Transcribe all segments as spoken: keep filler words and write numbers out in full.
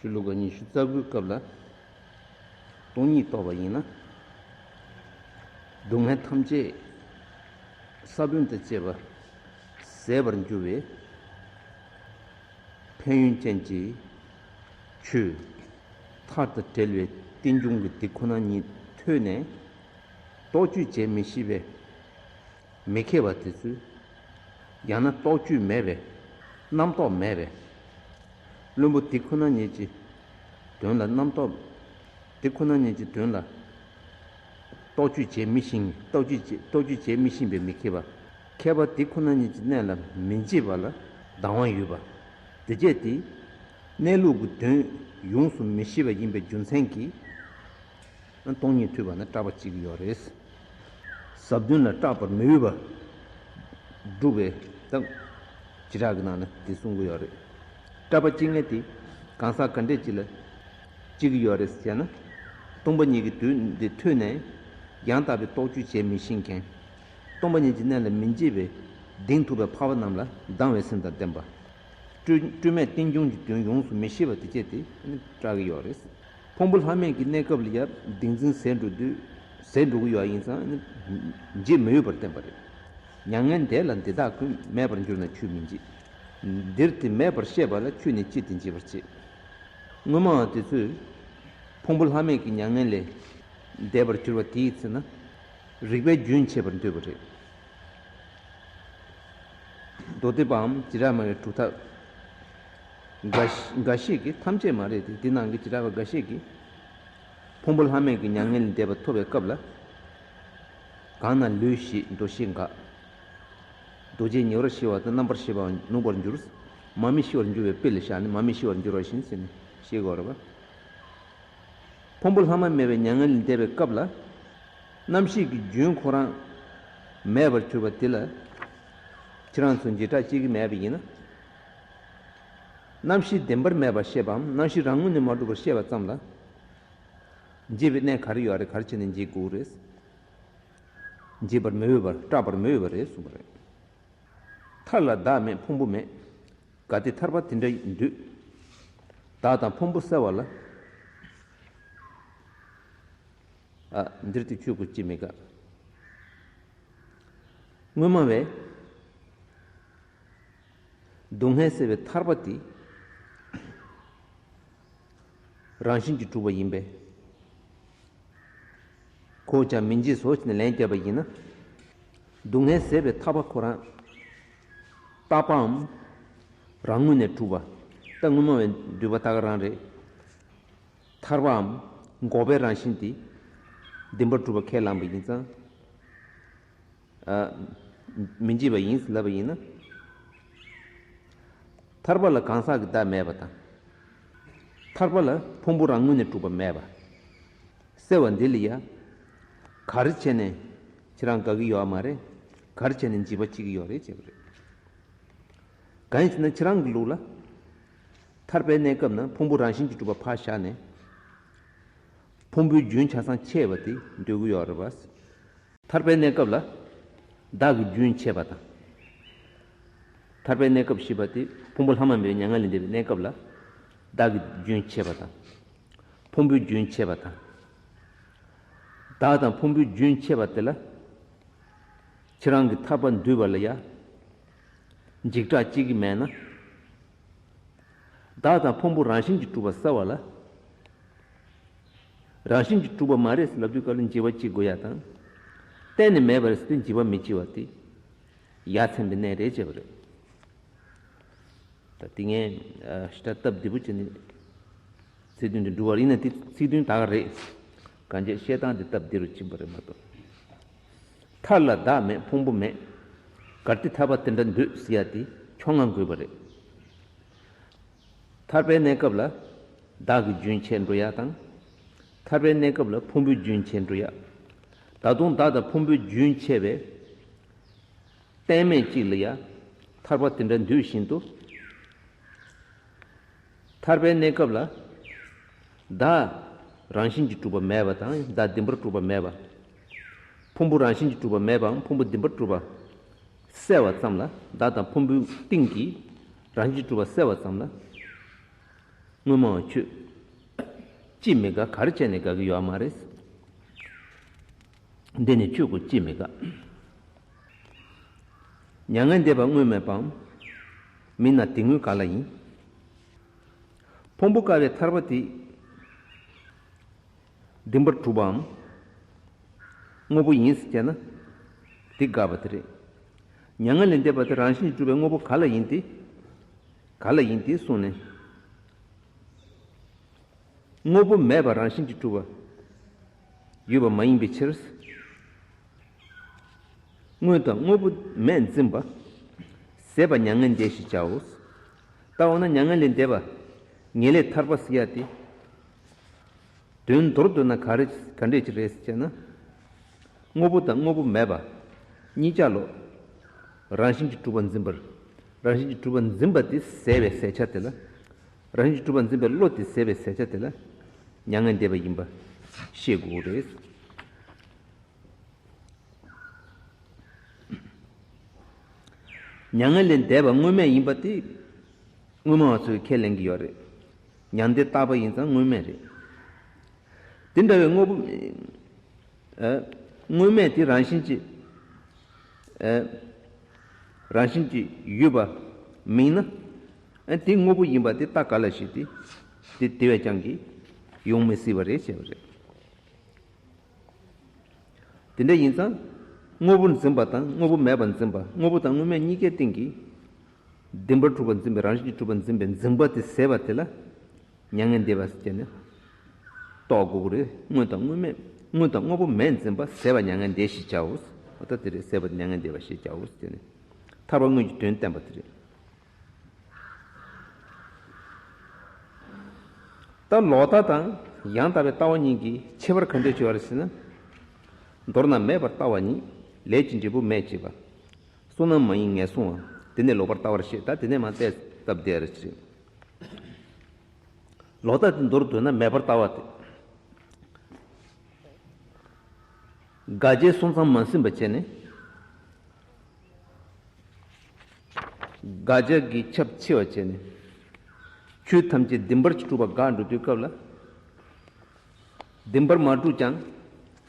ཤོ་ལོ་ཀ་ཉི་ཤུ་རྩ་དགུའི་སྐབས་ལ། སྟོང་ཉིད་རྟོགས་པ་ཡིན་ན། སྡུག་བསྔལ་ཐམས་ཅད་ས་བོན་དང་བཅས་པ་ཟད་པར་འགྱུར་བའི་ཕན་ཡོན་ཅན་གྱི་ཆོས། ཐར་དང་བྲལ་བའི་རྟེན་འབྱུང་གི་དེ་ཁོ་ན་ཉིད་ཐོས་ནས། རྟོག་དཔྱོད་བྱེད་མི་ཤེས་པའི་མི་མཁས་པ་དེ་ཚོས། ཡང་ན་རྟོག་དཔྱོད་མེད་པས། རྣམ་རྟོག་མེད་པས། བླུན་པོ་དེ་ཁོ་ན་ཉིད་ཀྱི་དོན་ལ་རྣམ་རྟོག་དེ་ཁོ་ན་ཉིད་ཀྱི་དོན་ལ་རྟོག་དཔྱོད་བྱེད་མི་ཤེས། རྟོག་དཔྱོད་བྱེད། རྟོག་དཔྱོད་བྱེད་མི་ཤེས་པའི་མི་མཁས་པ། མཁས་པ་དེ་ཁོ་ན་ཉིད་ཀྱི་གནས་ལ་མི་འཇིགས་པ་ལ་སྡང་བ་ཡོད་པ། དེ་སྐད་དེ། གནས་ལུགས་ཀྱི་དོན་ཡོངས་སུ་མི་ཤེས་པ་ཡིན་པའི་རྒྱུ་མཚན་གྱིས། སྟོང་ཉིད་ཐོས་པ་ན་སྐྲག་པ་སྐྱེ་གི་ཡོད་རེད། ཟབ་དོན་ལ་སྐྲག་པར་མི་འོས་པ། སྒྲུབ་པའི་ད་བྱེ་བྲག་གི་ནང་ན་དེ་གསུང་གི་ཡོད་རེད། སྐྲག་པ་སྐྱེ་མཁན་དེ་གང་ཟག་ག་འདྲས་ཅིག་ལ་སྐྱེ་གི་ཡོད་རེད་ཟེར་ན། སྟོང་པ་ཉིད་ཀྱི་དོན་འདི་ཐོས་ནས་ཡང་དག་པའི་རྟོག་དཔྱོད་བྱེད་མི་ཤེས་མཁན། སྟོང་པ་ཉིད་ཀྱི་གནས་ལ་མི་འཇིགས་པའི་གདེང་ཐུབ་པའི་འཕགས་པ་རྣམས་ལ་སྡང་བའི་སེམས་དང་ལྡན་པ། སྤྲོས་སྤྲོས་མེད་རྟེན་འབྱུང་གི་དོན་ཡོངས་སུ་མི་ཤེས་པ་དེ་སྐྱེས་ཏེ་སྐྲག་གི་ཡོད་རེད། ཕུང་པོ་ལྷག་མེད་ཀྱི་གནས་སྐབས་ལ་ཡང་གདེང་འཛིན་ཟད་འགྲོ་དུས། ཟད་འགྲོ་གི་ཡོད་ཡིན་ཙང་། འཇིགས་མི་འོས་པར་བསྟན་པ་རེད། མྱ་ངན་འདས་ལ་འདི་དག་ཀུན། མེད་པར་གྱུར་ན་ཁྱོད་མི་འཇིགས། འདིར་དེ་མེད་པར་ཤེས་པ་ལ། ཁྱོད་ནི་ཅི་སྟེ་འཇིགས་པར་བྱེད། སྔོན་མ་དེ་ཚོས་ཕུང་པོ་ལྷག་མེད་ཀྱི་མྱ་ངན་ལས་འདས་པར་གྱུར་པ་དེའི་ཚེ་ན་རིགས་པས་རྒྱུན་ཆད་པར་འདོད་པ་རེད། མདོ་སྡེ་པའམ་བྱེ་བྲག་སྨྲ་བའི་གྲུབ་མཐའ་འགའ་ཤས་འགའ་ཤས་ཀྱིས། ཐམས་ཅད་མ་རེད་དེ། འདི་ནང་གི་བྱེ་བྲག་པ་འགའ་ཤས་ཀྱིས། ཕུང་པོ་ལྷག་མེད་ཀྱི་མྱ་ངན་ལས་འདས་པ་ཐོབ་པའི་སྐབས་ལ། གང་ན་ལུས་ཞེས་འདུ་ཤེས་འགག་རྡོ་རྗེ་ཉེ་བར་ཞི་བ་དང་། རྣམ་པར་ཤེས་པའང་ནུབ་པར་འགྱུར། མ་མི་ཤི་བར་འགྱུར་བའི་དཔེ་ལ་བཞག་ནས། མ་མི་ཤི་བར་འགྱུར་བ་བཞིན་ཟེར་ནས་བཤད་དགོས་རེད་པ། ཕུང་པོ་ལྷག་མ་མེད་པའི་མྱ་ངན་ལས་འདས་པའི་སྐབས་ལ། རྣམ་ཤེས་ཀྱི་རྒྱུན་ཁོ་རང་མེད་པར་གྱུར་པ་དེ་ལ། ཁྱེད་རང་ཚོ་འཇིགས་སྐྲག་སྐྱེ་གི་མེད་པ་ཡིན་ན། རྣམ་ཤེས་བདེན་པར་མེད་པར་ཤེས་པའམ། རྣམ་ཤེས་རང་ངོས་ནས་མ་གྲུབ་པར་ཤེས་པ་ཙམ་ལ། འཇིགས་པའི་གནས་ག་རེ་ཡོད་རེད། ག་རེ་བྱས་ནས་འཇིགས་དགོས་རེད། འཇིགས་པར་མི་འོས་པར། སྐྲག་པར་མི་འོས་པ་རེད་གསུངས་པ་རེད། ཐར་ལ་བདག་མེད་ཕུང་པོ་མེད། གལ་ཏེ་ཐར་པ་དེ་འདྲ་འདོད། བདག་དང་ཕུང་པོ་བསྲེ་བ་ལ། ཨ། འདིར་དེ་ཆོས་སྐུ་ཅི་མི་དགའ། སྔོན་མ་བས་སྡུག་བསྔལ་སེལ་བའི་ཐར་པ་དེ་རང་བཞིན་གྱིས་གྲུབ་པ་ཡིན་པས། ཁོ་ཀྱང་མི་འཇིགས་སོ་ཞེས་ནས་ལན་བརྒྱབ་པ་ཡིན་ན། སྡུག་བསྔལ་ཟད་པའི་ཐར་པ་ཁོ་རང་རྟག་པའམ་རང་ངོས་ནས་གྲུབ་པ། ད་སྔོན་མ་བས་འདོད་པ་ད་ག་རང་རེད། ཐར་པའམ་འགོག་པའི་རང་བཞིན་དེ་བདེན་པར་གྲུབ་པ་ཁས་བླངས་པ་ཡིན་ཙང་། ཨ། མི་འཇིགས་པ་ཡིན་ལབ་པ་ཡིན་ན། ཐར་པ་ལ་གང་ཟག་གི་བདག་མེད་པ་དང་། ཐར་པ་ལ་ཕུང་པོ་རང་ངོས་ནས་གྲུབ་པ་མེད་པ། བསྲེ་བ་འདི་ལ་ཡ། ག་རེ་བྱས་ནས་ཁྱེད་རང་དགའ་གི་ཡོད་མ་རེད། ག་རེ་བྱས་ནས་འཇིགས་པ་སྐྱེ་གི་ཡོད་རེད་བྱས་པ་རེད། གང་ཡིན་ཟེར་ན་ཁྱེད་རང་གི་ལུགས་ལ། ཐར་པའི་གནས་སྐབས་ན་ཕུང་པོ་རང་བཞིན་གྱིས་གྲུབ་པ་ཕར་བཞག་ནས། ཕུང་པོའི་རྒྱུན་ཆ་ཚང་ཆད་པ་དེ་འདོད་ཀྱི་ཡོད་རེད་པ། ཐར་པའི་གནས་སྐབས་ལ་བདག་གི་རྒྱུན་ཆད་པ་དང་། ཐར་པའི་གནས་སྐབས་ཞེས་པ་དེ་ཕུང་པོ་ལྷག་མ་མེད་པའི་མྱ་ངན་ལས་འདས་པའི་གནས་སྐབས་ལ་བདག་གི་རྒྱུན་ཆད་པ་དང་། ཕུང་པོའི་རྒྱུན་ཆད་པ་དང་། བདག་དང་ཕུང་པོའི་རྒྱུན་ཆད་པ་དེ་ལ། ཁྱེད་རང་གིས་ཐར་པ་འདོད་པ་ལ་ཡ། འཇིགས་སྐྲག་སྐྱེ་གི་མེད་ན། བདག་དང་ཕུང་པོ་རང་བཞིན་གྱིས་གྲུབ་པ་བསྲེ་བ་ལ། རང་བཞིན་གྱིས་གྲུབ་པ་མ་རེད་ཟེར་ལབ་དུས་སྐབས་ལ་འཇིགས་པ་སྐྱེ་དགོས་ཡ་དང་། གཏན་ནས་མེད་པ་རེད་ཟེར་དུས་འཇིགས་པ་མི་སྐྱེ་བ་དེ། ཡ་མཚན་པའི་གནས་རེད་བྱས་པ་རེད། ད་དེ་ངས་ཨ་ཞེ་དྲག་སྟབས་བདེ་པོ་བྱས་ནས་ཚིག་དོན་དེ་འགྲུབ་པ་ཡིན་ན། དེ་ཚིག་དོན་དག་རེད། གང་བྱས་བཤད་སྟངས་དེ་སྟབས་བདེ་རུ་ཕྱིན་པ་རེད་མ་གཏོགས། ཐར་ལ་བདག་མེད་ཕུང་པོ་མེད། གལ་ཏེ་ཐར་པ་དེ་འདྲ་འདོད་ཟེར་ཡ་དེ་ཁྱོད་ང་དགོས་པ་རེད། ཐར་པའི་གནས་སྐབས་ལ་བདག་གི་རྒྱུན་ཆད་འགྲོ་ཡ་དང་། ཐར་པའི་གནས་སྐབས་ལ་ཕུང་པོའི་རྒྱུན་ཆད་འགྲོ་ཡ། ད་དུང་བདག་དང་ཕུང་པོའི་རྒྱུན་ཆད་པའི་གཏན་མེད་ཅིག་ལ་ཡ། ཐར་པ་དེ་འདྲ་འདོད་བཞིན་དུ། ཐར་པའི་གནས་སྐབས་ལ། བདག་རང་བཞིན་གྱིས་གྲུབ་པ་མེད་པ་དང་། བདག་བདེན་པར་གྲུབ་པ་མེད་པ། ཕུང་པོ་རང་བཞིན་གྱིས་གྲུབ་པ་མེད་པའམ་ཕུང་པོ་བདེན་པར་གྲུབ་པ་བསྲེ་བ་ཙམ་ལ། བདག་དང་ཕུང་པོའི་སྟེང་གི་རང་བཞིན་གྱིས་གྲུབ་པ་བསྲེ་བ་ཙམ་ལ། དངོས་མ་བ་ཆོས། ཅི་མི་དགའ། ག་རེ་བྱས་ནས་དགའ་གི་ཡོད་མ་རེད། འདི་ནི་ཆོས་ཀུན་ཅི་མི་དགའ། མྱ་ངན་འདས་པ་དངོས་མེད་པའམ། མིན་ན་དེ་དངོས་ག་ལ་ཡིན། ཕུང་པོ་ཀ་བའི་ཐར་པ་དེ། བདེན་པར་གྲུབ་པའམ། དངོས་པོ་ཡིན་ཟེར་བྱས་ན། དེ་དགག་པ་དེ་རེད། མྱ་ངན་ལས་འདས་པ་དེ་རང་བཞིན་གྱིས་གྲུབ་པའི་དངོས་པོ་ག་ལ་ཡིན་ཏེ། ག་ལ་ཡིན་ཏེ་གསུངས་ནས། དངོས་པོ་མེད་པ་རང་བཞིན་གྱིས་གྲུབ་པ། ཡོད་པ་མ་ཡིན་པའི་ཕྱིར། དངོས་དང་དངོས་པོ་མེད་འཛིན་པ། ཟད་པ་མྱ་ངན་འདས་ཞེས་བྱའོ། ད་འོ་ན་མྱ་ངན་ལས་འདས་པ། ངེས་ལེགས་ཐར་པ་ཟེར་ཡ་དེ། དོན་མདོར་བསྡུ་ན་ག་རེ་ག་འདྲས་ཅིག་རེད་ཟེར་བྱས་ན། དངོས་པོ་དང་དངོས་པོ་མེད་པ། གཉིས་ཆ་ལོ། རང་བཞིན་གྱིས་གྲུབ་པ་འཛིན་པར། རང་བཞིན་གྱིས་གྲུབ་པ་འཛིན་པ་དེ་ཟད་པའི་ཟད་ཆ་དེ་ལ། རང་བཞིན་གྱིས་གྲུབ་པ་འཛིན་པའི་བློ་དེ་ཟད་པའི་ཟད་ཆ་དེ་ལ། མྱ་ངན་འདས་པ་ཡིན་པ་ཤེས་དགོས་རེད། མྱ་ངན་ལས་འདས་པ་དངོས་མེད་ཡིན་པ་དེ། དངོས་མང་བ་ཚོས་ཁས་ལེན་གྱི་ཡོད་རེད། མྱང་འདས་རྟག་པ་ཡིན་ཙང་དངོས་མེད་རེད། དེ་འདྲ་བའི་དངོས་པོ། ཨ། དངོས་མེད་དེ་རང་བཞིན་གྱིས། ཨ། རང་བཞིན་གྱིས་ཡོད་པ་མིན་ན། ཨ། དེ་དངོས་པོ་ཡིན་པ་དེ་རྟགས་ག་ལ་ཞིག་དེ། དེ་དེ་བས་ཀྱང་གི་ཡོང་མི་སྲིད་པ་རེད་ཞེས་པ་རེད། དེ་འདྲ་ཡིན་ཙང་། དངོས་པོར་འཛིན་པ་དང་དངོས་པོ་མེད་པར་འཛིན་པ། དངོས་པོ་དང་དངོས་མེད་གཉིས་ཀའི་སྟེང་གི། བདེན་པར་གྲུབ་པར་འཛིན་པའི་རང་བཞིན་གྱིས་གྲུབ་པར་འཛིན་པའི་འཛིན་པ་དེ་ཟད་པ་དེ་ལ། མྱ་ངན་འདས་པ་ཟེར་ནས། རྟོགས་དགོས་ཀྱི་རེད། དངོས་དང་དངོས་མེད། དངོས་དང་དངོས་པོ་མེད་འཛིན་པ་ཟད་པ་མྱ་ངན་འདས་ཞེས་བྱའོ། འོ་ད་དེ་རེད། ཟད་པ་མྱ་ངན་འདས་པ་ཞེས་བྱའོ་ཟེར་ནས། ཐར་པ་དངོས་ཀྱི་དོན་བསྟན་པ་དེ་རེད། ད་ལོག་ལྟ་དང་ཡང་དག་པའི་ལྟ་བ་གཉིས་ཀྱི་ཁྱད་པར་ག་འདྲས་ཡོད་རེད་ཟེར་ན། མདོར་ན་མེད་པར་ལྟ་བ་ཉིད་ལས་ཀྱི་འབྲས་བུ་མེད་ཅེས་པ། བསོད་ནམས་མ་ཡིན་ངན་སོང་བ། དེ་ནས་ལོག་པར་ལྟ་བར་བཤད། ད་དེ་ནས་མ་བལྟས་སྟབས་བདེ་རེད་ཅེས། ལོག་ལྟ་དེ་མདོར་བསྡུས་ན་མེད་པར་ལྟ་བ་སྟེ། དགག་བྱའི་སོང་ཙམ་མ་ཟིན་པ་བྱས་ནས། དགག་བྱ་གི་ཁྱབ་ཆེ་བ་བྱས་ནས། ཆོས་ཐམས་ཅད་བདེན་པར་གྲུབ་པ་དགག་འགྲོ་དུས་སྐབས་ལ། བདེན་པར་མ་གྲུབ་ཀྱང་།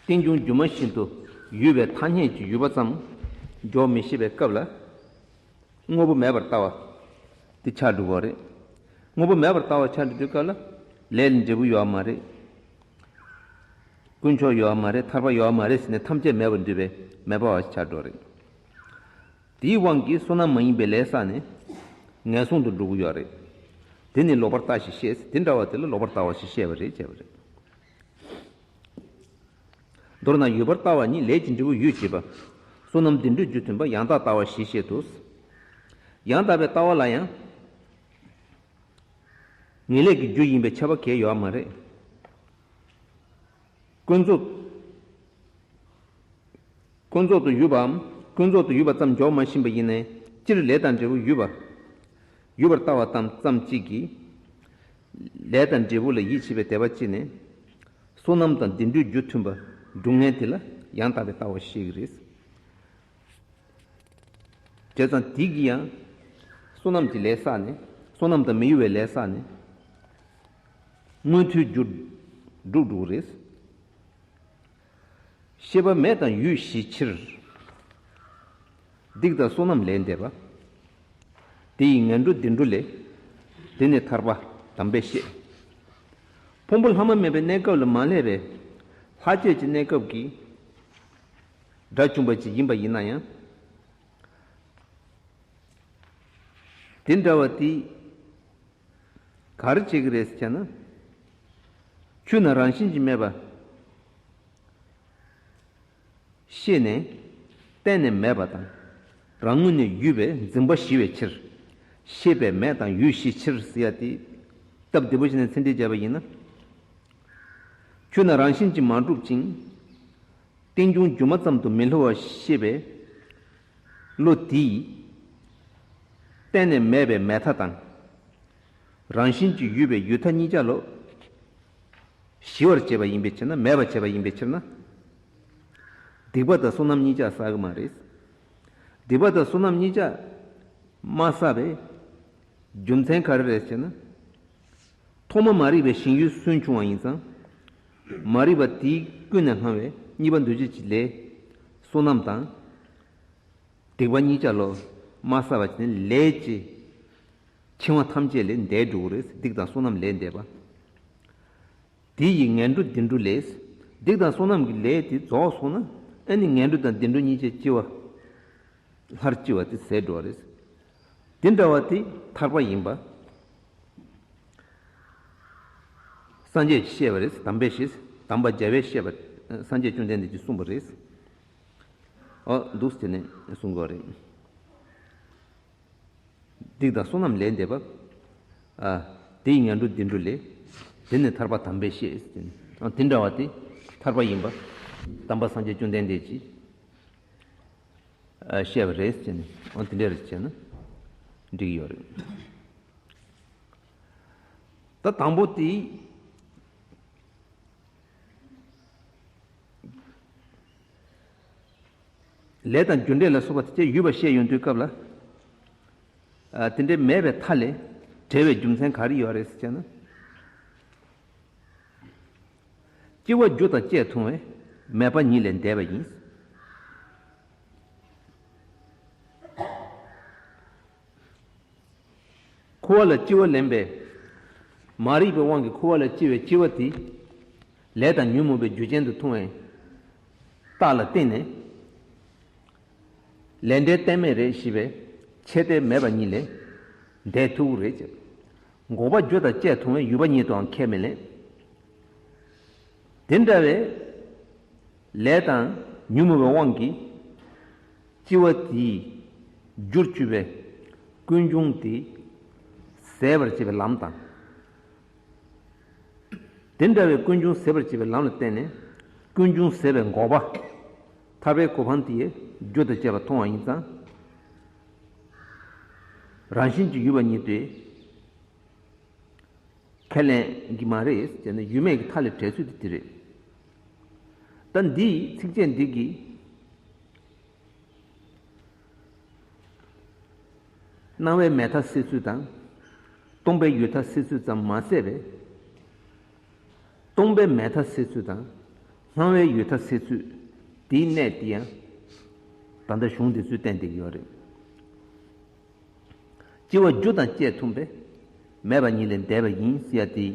རྟེན་འབྱུང་སྒྱུ་མ་བཞིན་དུ་ཡོད་པའི་ཐ་སྙད་ཀྱིས་ཡོད་པ་ཙམ་འཇོག་མི་ཤེས་པའི་སྐབས་ལ། དངོས་པོ་མེད་པར་ལྟ་བ་དེ་ཆགས་འགྲོ་གི་རེད། དངོས་པོ་མེད་པར་ལྟ་བ་ཆགས་འགྲོ་དུས་སྐབས་ལ། ལས་ལ་འབྲས་བུ་ཡོད་མ་རེད། དཀོན་མཆོག་ཡོད་མ་རེད། ཐར་པ་ཡོད་མ་རེད་ཟེར་ནས་ཐམས་ཅད་མེད་པར་འདོད་པའི་མེད་པ་བ་ཞིག་ཆགས་འགྲོ་རེད། དེའི་དབང་གིས་བསོད་ནམས་མ་ཡིན་པའི་ལས་བསགས་ནས་ངན་སོང་དུ་འགྲོ་གི་ཡོད་རེད། དེ་ནི་ལོག་པར་ལྟ་ཞེས་བཤད། དེ་འདྲ་བ་དེ་ལ་ལོག་པར་ལྟ་བ་ཞེས་བཤད་པ་རེད་བྱས་པ་རེད། མདོར་ན་ཡོད་པར་ལྟ་བ་ཉིད་ལས་ཀྱི་འབྲས་བུ་ཡོད་ཅེས་པ། བསོད་ནམས་བདེ་འགྲོའི་རྒྱུ་མཐུན་པ་ཡང་དག་ལྟ་བ་ཞེས་བཤད་དོ། ཡང་དག་པའི་ལྟ་བ་ལ་ཡང་། ངེས་ལེགས་ཀྱི་རྒྱུ་ཡིན་པའི་ཁྱབ་པ་གང་ཡང་ཡོད་མ་རེད། ཀུན་རྫོབ། ཀུན་རྫོབ་ཏུ་ཡོད་པའམ། ཀུན་རྫོབ་ཏུ་ཡོད་པ་ཙམ་འཇོག་མ་ཤེས་པ་ཡིན་ནའི། སྤྱིར་ལས་དང་འབྲས་བུ་ཡོད་པ། ཡོད་པར་ལྟ་བ་ཙམ་ཙམ་གཅིག་གིས། ལས་དང་འབྲས་བུ་ལ་ཡིད་ཆེས་པའི་དད་པ་སྐྱེས་ནས། བསོད་ནམས་དང་བདེ་འགྲོའི་རྒྱུ་མཐུན་པ་སྒྲུབ་མཁན་དེ་ལ་ཡང་དག་པའི་ལྟ་བ་ཞེས་ཀྱི་རེད། བྱས་ཙང་དེ་གིས་ཡང་བསོད་ནམས་ཀྱི་ལས་བསགས་ནས། བསོད་ནམས་དང་མི་གཡོ་བའི་ལས་བསགས་ནས། མངོན་མཐོའི་རྒྱུར་སྒྲུབ་འགྲོ་གི་རེད། ཤེས་པ་མེད་དང་ཡོད་ཞེས་ཕྱིར། སྡིག་དང་བསོད་ནམས་ལས་འདས་པ། དེ་ཡི་ངན་འགྲོ་བདེ་འགྲོ་ལས། དེ་ནི་ཐར་པ་དམ་པས་བཤད། ཕུང་པོ་ལྷག་མ་མེད་པའི་གནས་སྐབས་ལ་མ་སླེབས་པའི་ལྷག་བཅས་ཀྱི་གནས་སྐབས་ཀྱི་དགྲ་བཅོམ་པ་ཅིག་ཡིན་པ་ཡིན་ན་ཡང་། དེ་འདྲ་བ་དེ་ག་རེ་བྱེད་ཀྱི་རེད་ཟེར་ན། ཆོས་ནི་རང་བཞིན་གྱིས་མེད་པ་ཤེས་ནས་གཏན་ནས་མེད་པ་དང་། རང་ངོས་ནས་ཡོད་པའི་འཛིན་པ་ཞི་བའི་ཕྱིར། ཤེས་པས་མེད་དང་ཡོད་ཞེས་ཕྱིར་ཟེར་ཡ་དེ་སྟབས་བདེ་པོ་བྱས་ནས་ཚིག་འགྲེལ་བྱས་པ་ཡིན་ན། ཆོས་ནི་རང་བཞིན་གྱིས་མ་གྲུབ་ཅིང་། རྟེན་འབྱུང་སྒྱུ་མ་ཙམ་དུ་མི་སླུ་བར་ཤེས་པའི་བློ་དེས། གཏན་ནས་མེད་པའི་མེད་མཐའ་དང་། རང་བཞིན་གྱིས་ཡོད་པའི་ཡོད་མཐའ་གཉིས་ཆ་ལོ། ཞི་བར་བྱེད་པ་ཡིན་པའི་ཕྱིར་ན། མེད་པར་བྱེད་པ་ཡིན་པའི་ཕྱིར་ན། སྡིག་པ་དང་བསོད་ནམས་གཉིས་ཆ་བསགས་ཀྱི་མ་རེད། སྡིག་པ་དང་བསོད་ནམས་གཉིས་ཆ་མ་བསགས་པའི་རྒྱུ་མཚན་ག་རེ་རེད་ཟེར་ན། ཐོག་མ་མ་རིག་པའི་ཞེན་ཡུལ་སུན་ཕྱུང་བ་ཡིན་ཙང་། མ་རིག་པ་དེས་ཀུན་ནས་བསླངས་པའི་གཉིས་པ་འདུ་བྱེད་ཀྱི་ལས། བསོད་ནམས་དང་། སྡིག་པ་གཉིས་ཆར་ལོ། མ་བསགས་པ་བྱས་ནས་ལས་ཀྱི་འཆིང་བ་ཐམས་ཅད་ལས་འདས་འགྲོ་གི་རེད། སྡིག་དང་བསོད་ནམས་ལས་འདས་པ། དེ་ཡི་ངན་འགྲོ་བདེ་འགྲོ་ལས། སྡིག་དང་བསོད་ནམས་ཀྱི་ལས་དེ་རྫོགས་སོང་ན། ཨ་ནི་ངན་འགྲོ་དང་བདེ་འགྲོ་གཉིས་ཆར་སྐྱེ་བ། སླར་སྐྱེ་བ་དེ་ཟད་འགྲོ་བ་རེད། དེ་འདྲ་བ་དེ་ཐར་པ་ཡིན་པ། སངས་རྒྱས་ཀྱིས་བཤད་པ་རེད། དམ་པའི་ཞེས་དམ་པ་རྒྱལ་བས་བཤད་པ། སངས་རྒྱས་བཅོམ་ལྡན་འདས་ཀྱིས་གསུངས་པ་རེད། ཨོ་འདུག་ཟེར་ནས་གསུང་གི་རེད། སྡིག་དང་བསོད་ནམས་ལས་འདས་པ། ཨ། དེ་ཡི་ངན་འགྲོ་བདེ་འགྲོ་ལས། དེ་ནི་ཐར་པ་དམ་པས་བཤད་ཟེར་ནས། ཨ། དེ་འདྲ་བ་དེ་ཐར་པ་ཡིན་པ། དམ་པ་སངས་རྒྱས་བཅོམ་ལྡན་འདས་ཀྱིས། ཨ། བཤད་པ་རེད་ཟེར་ནས། ཨ། དེ་འདྲ་རེད་བྱས་ན་འགྲིག་གི་ཡོད་རེད། ད་དང་པོ་དེ། ལས་དང་རྒྱུ་འབྲས་ལ་སོགས་པ་དེ་ཚོ་ཡོད་པ་བཤད་ཡོང་དུས་སྐབས་ལ། ཨ། དེ་འདྲའི་མེད་པའི་མཐའ་ལས་བྲལ་བའི་རྒྱུ་མཚན་ག་རེ་ཡོད་རེད་ཟེར་བྱས་ན། སྐྱེ་བ་རྒྱུ་དང་བཅས་མཐོང་བས་མེད་པ་ཉིད་ལས་འདས་པ་ཡིན། འཁོར་བ་ལ་སྐྱེ་བ་ལེན་པས། མ་རིག་པའི་དབང་གིས་འཁོར་བ་ལ་སྐྱེ་བའི་སྐྱེ་བ་དེ། ལས་དང་ཉོན་མོངས་པའི་རྒྱུ་ཅན་དུ་མཐོང་བའི་རྟགས་ལ་བརྟེན་ནས། ལས་འབྲས་གཏན་མེད་རེད་ཞེས་པའི་ཆད་ལྟས་མེད་པ་ཉིད་ལས་འདས་ཐུབ་ཀྱི་རེད་ཅེས། འགོག་པ་རྒྱུ་དང་བཅས་མཐོང་བས་ཡོད་པ་ཉིད་དུའང་ཁས་མི་ལེན། དེ་འདྲ་བའི་ལས་དང་ཉོན་མོངས་པའི་དབང་གིས་སྐྱེ་བ་དེའི་རྒྱུར་གྱུར་པའི་ཀུན་འབྱུང་དེ་ཟད་པར་བྱེད་པའི་ལམ་དང་། དེ་འདྲ་བའི་ཀུན་འབྱུང་ཟད་པར་བྱེད་པའི་ལམ་ལ་བརྟེན་ནས་ཀུན་འབྱུང་ཟད་པའི་འགོག་པ། ཐར་པའི་གོ་འཕང་དེ་ཡི་རྒྱུ་དང་བཅས་པ་མཐོང་བ་ཡིན་ཙང་། རང་བཞིན་གྱིས་ཡོད་པ་ཉིད་དེ། ཁས་ལེན་གྱི་མ་རེད་ཟེར་ན་ཡོད་མེད་ཀྱི་མཐའ་ལས་བྲལ་ཚུལ་དེ་དེ་རེད། ད་འདིའི་ཚིགས་བཅད་འདི་གིས་སྣང་བའི་མེད་མཐའ་སེལ་ཚུལ་དང་། སྟོང་པའི་ཡོད་མཐའ་སེལ་ཚུལ་ཙམ་མ་ཟད་པའི། སྟོང་པའི་མེད་མཐའ་སེལ་ཚུལ་དང་། སྣང་བའི་ཡོད་མཐའ་སེལ་ཚུལ་དེའི་གནད་དེ་ཡང་ད་ལྟ་གཞུང་འདི་ཚོས་བསྟན་བསྡད་ཀྱི་ཡོད་རེད། སྐྱེ་བ་རྒྱུ་དང་བཅས་མཐོང་བས་མེད་པ་ཉིད་ལས་འདས་པ་ཡིན་ཟེར་ཡ་དེ།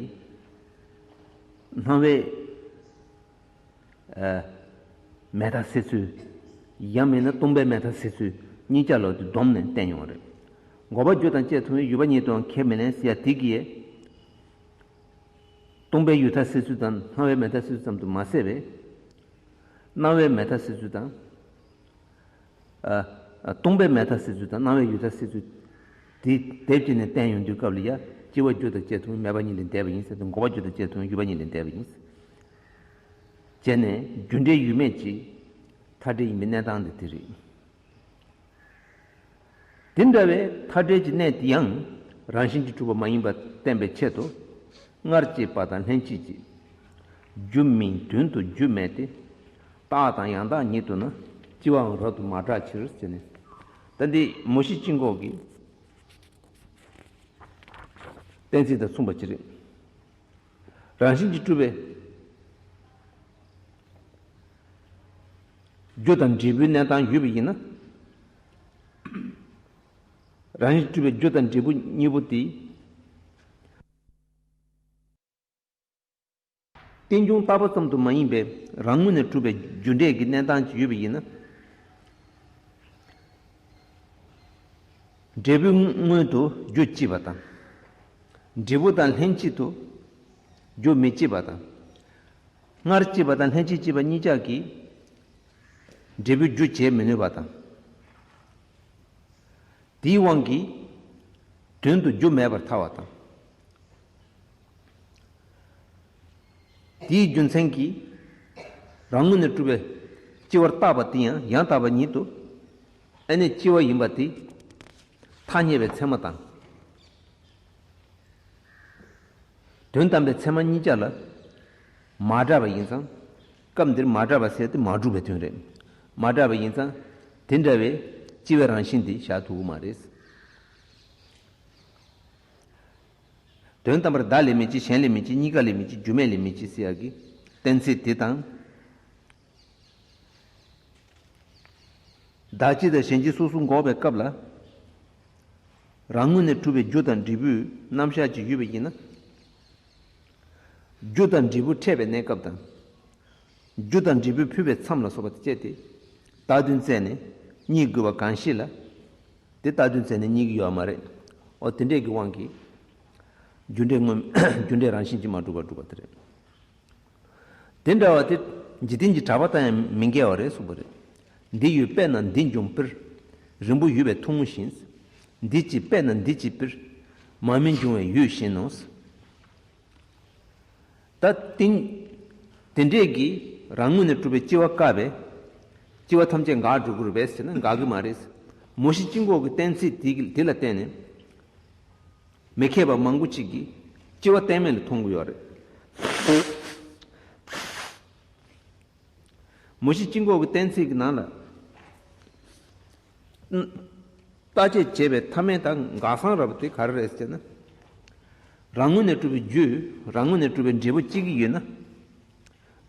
སྣང་བའི་ཨ། མེད་མཐའ་སེལ་ཚུལ། ཡང་མིན་ན་སྟོང་པའི་མེད་མཐའ་སེལ་ཚུལ་གཉིས་ཆར་ལོག་སྟེ་བསྡོམས་ནས་བསྟན་ཡོང་བ་རེད། འགོག་པ་རྒྱུ་དང་བཅས་མཐོང་བས་ཡོད་པ་ཉིད་དུའང་ཁས་མི་ལེན་ཟེར་ཡ་དེ་གིས། སྟོང་པའི་ཡོད་མཐའ་སེལ་ཚུལ་དང་སྣང་བའི་མེད་མཐའ་སེལ་ཚུལ་ཙམ་དུ་མ་ཟད་པའི། སྣང་བའི་མེད་མཐའ་སེལ་ཚུལ་དང་། ཨ། ཨ། སྟོང་པའི་མེད་མཐའ་སེལ་ཚུལ་དང་སྣང་བའི་ཡོད་མཐའ་སེལ་ཚུལ། དེ་སྡེབ་བྱས་ནས་བསྟན་ཡོང་དུས་སྐབས་ལ་ཡ། སྐྱེ་བ་རྒྱུ་དང་བཅས་མཐོང་བས་མེད་པ་ཉིད་ལས་འདས་པ་ཡིན་ཟེར་ཏེ། འགོག་པ་རྒྱུ་དང་བཅས་མཐོང་བས་ཡོད་པ་ཉིད་ལས་འདས་པ་ཡིན། བྱས་ནས་རྒྱུ་འབྲས་ཡོད་མེད་ཀྱི་མཐའ་བྲལ་ཡིན་པའི་གནས་སྟངས་དེ་དེ་རེད། དེ་འདྲ་བའི་མཐའ་བྲལ་གྱི་གནད་དེ་ཡང་རང་བཞིན་གྱིས་གྲུབ་པ་མ་ཡིན་པ་བསྟན་པའི་ཆེད་དུ། སྔར་སྐྱེས་པ་དང་ལྷན་ཅིག་སྐྱེས། རྒྱུ་མིན་དོན་དུ་རྒྱུ་མེད་དེ། རྟག་དང་ཡང་དག་ཉིད་དུ་ན། སྐྱེ་བའང་རབ་ཏུ་མ་བསྒྲགས་ཕྱིར་ཟེར་ནས། ད་འདི་མུ་བཞི་སྤྱི་འགོག་གི་གཏན་ཚིགས་དང་མཚུངས་པ་ཅིག་རེད། རང་བཞིན་གྱིས་གྲུབ་པའི་རྒྱུ་དང་འབྲས་བུའི་གནས་སྟངས་ཡོད་པ་ཡིན་ན། རང་བཞིན་གྱིས་གྲུབ་པའི་རྒྱུ་དང་འབྲས་བུ་གཉིས་པོ་དེ། རྟེན་འབྱུང་བཏགས་པ་ཙམ་དུ་མ་ཡིན་པའི་རང་ངོས་ནས་གྲུབ་པའི་རྒྱུ་འབྲས་ཀྱི་གནས་སྟངས་ཅིག་ཡོད་པ་ཡིན་ན། འབྲས་བུའི་སྔོན་དུ་རྒྱུ་སྐྱེས་པ་དང་། འབྲས་བུ་དང་ལྷན་ཅིག་ཏུ་རྒྱུ་མི་སྐྱེས་པ་དང་། སྔར་སྐྱེས་པ་དང་ལྷན་ཅིག་སྐྱེས་པ་གཉིས་ཆར་གྱིས་འབྲས་བུའི་རྒྱུ་བྱེད་མི་ནུས་པ་དང་། དེའི་དབང་གིས་དོན་དུ་རྒྱུ་མེད་པར་ཐལ་བ་དང་། དེའི་རྒྱུ་མཚན་གྱིས་རང་ངོས་ནས་གྲུབ་པའི་སྐྱེ་བར་བཏགས་པ་དེ་ཡང་ཡང་དག་པ་ཉིད་དུ་ཨ་ནི་སྐྱེ་བ་ཡིན་པ་དེ་ཐ་སྙད་པའི་ཚད་མ་དང་། དོན་དམ་པའི་ཚད་མ་གཉིས་ཆར་ལ་མ་བསྒྲགས་པ་ཡིན་ཙང་། སྐབས་འདིར་མ་བསྒྲགས་པ་ཟེར་དེ་མ་གྲུབ་པའི་དོན་རེད། མ་བསྒྲགས་པ་ཡིན་ཙང་དེ་འདྲ་བའི་སྐྱེ་བའི་རང་བཞིན་དེ་བཞག་ཐུབ་ཀྱི་མ་རེད། དོན་དམ་པར་བདག་ལས་མི་སྐྱེ། གཞན་ལས་མི་སྐྱེ། གཉིས་ཀ་ལས་མི་སྐྱེ། རྒྱུ་མེད་ལས་མི་སྐྱེ་ཟེར་ཡག་གི་གཏན་ཚིགས་དེ་དང་། བདག་སྐྱེ་དང་གཞན་སྐྱེ་སོ་སོ་འགོག་པའི་སྐབས་ལ། རང་ངོས་ནས་གྲུབ་པའི་རྒྱུ་དང་འབྲས་བུའི་རྣམ་གཞག་ཅིག་ཡོད་པ་ཡིན་ན། རྒྱུ་དང་འབྲས་བུ་འཕྲད་པའི་གནས་སྐབས་དང་། རྒྱུ་དང་འབྲས་བུ་ཕུལ་བའི་མཚམས་ལ་སོགས་པ་དེ་བཅད་དེ། རྟགས་དོན་བཙལ་ནས་རྙེད་དགོས་པ་གང་ཞིག་ལ། དེ་རྟགས་དོན་བཙལ་ནས་རྙེད་ཀྱི་ཡོད་མ་རེད། འོ་དེ་འདྲས་ཀྱི་དབང་གིས། རྒྱུ་འབྲས་དངོས། རྒྱུ་འབྲས་རང་བཞིན་གྱིས་མ་གྲུབ་པར་སྒྲུབ་པ་དེ་རེད། དེ་འདྲ་བ་དེ་འཇིག་རྟེན་གྱི་གྲགས་པ་དང་ཡང་མི་འགལ་བ་རེད་གསུངས་པ་རེད། འདི་ཡོད་པས་ན་འདི་འབྱུང་སྤེལ། རིང་པོ་ཡོད་པས་ཐུང་ངུ་བཞིན། འདི་སྐྱེས་པས་ན་འདི་སྐྱེ་སྤེལ། མ་སྨིན་འབྱུང་བས་ཡོད་བཞིན་ནོ། ད་དེ། དེ་འདྲས་ཀྱི་རང་ངོས་ནས་གྲུབ་པའི་སྐྱེ་བ་བཀག་པས། སྐྱེ་བ་ཐམས་ཅད་འགག་འགྲོ་གི་རེད་པས་ཟེར་ན་འགག་གི་མ་རེད། མུ་བཞི་སྐྱེ་འགོག་གི་གཏན་ཚིགས་དེ་གི་དེ་ལ་བརྟེན་ནས། མི་མཁས་པ་མང་པོ་ཅིག་གིས་སྐྱེ་བ་གཏན་མེད་ལ་མཐོང་གི་ཡོད་རེད། མུ་བཞི་སྐྱེ་འགོག་གི་གཏན་ཚིགས་ཀྱི་ནང་ལ། ཨ། བརྟག་དཔྱད་བྱས་པའི་མཐའ་མའི་ད་འགག་སང་ར་བ་དེ་ག་རེ་རེད་ཟེར་ན། རང་ངོས་ནས་གྲུབ་པའི་རྒྱུ། རང་ངོས་ནས་གྲུབ་པའི་འབྲས་བུ་སྐྱེ་གི་ཡོད་ན།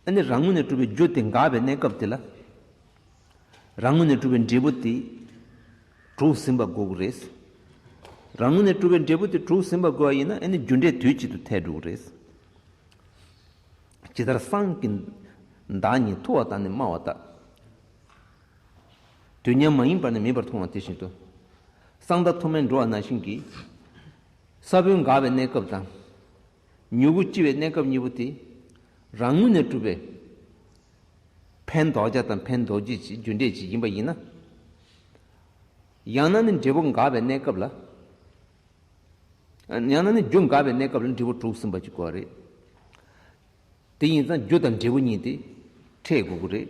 ཨ་ནི་རང་ངོས་ནས་གྲུབ་པའི་རྒྱུ་དེ་འགག་པའི་གནས་སྐབས་དེ་ལ། རང་ངོས་ནས་གྲུབ་པའི་འབྲས་བུ་དེ་གྲུབ་ཟིན་པ་དགོས་ཀྱི་རེད། རང་ངོས་ནས་གྲུབ་པའི་འབྲས་བུ་དེ་གྲུབ་ཟིན་པ་དགོས་པ་ཡིན་ན་ཨ་ནི་རྒྱུ་འབྲས་དུས་གཅིག་ཏུ་ཐལ་འགྲོ་གི་རེད། ཇི་ལྟར་སྲང་གི་མདའ་གཉིས་མཐུ་བ་དང་ནི་དམའ་བ་ལྟར། དུས་མཉམ་མ་ཡིན་པར་ནི་མེད་པར་མཐོང་བ་དེ་བཞིན་དུ། སྲང་མདའ་མཐུ་དམན་འགྲོ་བ་ནང་བཞིན་གྱི། ས་བོན་འགག་པའི་གནས་སྐབས་དང་། མྱུ་གུ་སྐྱེ་བའི་གནས་སྐབས་གཉིས་པོ་དེ། རང་ངོས་ནས་གྲུབ་པའི། ཕན་འདོགས་བྱ་དང་ཕན་འདོགས་བྱེད་ཀྱི་རྒྱུ་འབྲས་ཅིག་ཡིན་པ་ཡིན་ན། ཡང་ན་ནི་འབྲས་བུ་འགག་པའི་གནས་སྐབས་ལ། ཡང་ན་ནི་རྒྱུ་འགག་པའི་གནས་སྐབས་ལ་འབྲས་བུ་གྲུབ་ཟིན་པ་ཅིག་དགོས་རེད། དེ་ཡིན་ཙང་རྒྱུ་དང་འབྲས་བུ་གཉིས་དེ་འཕྲད་དགོས་ཀྱི་རེད།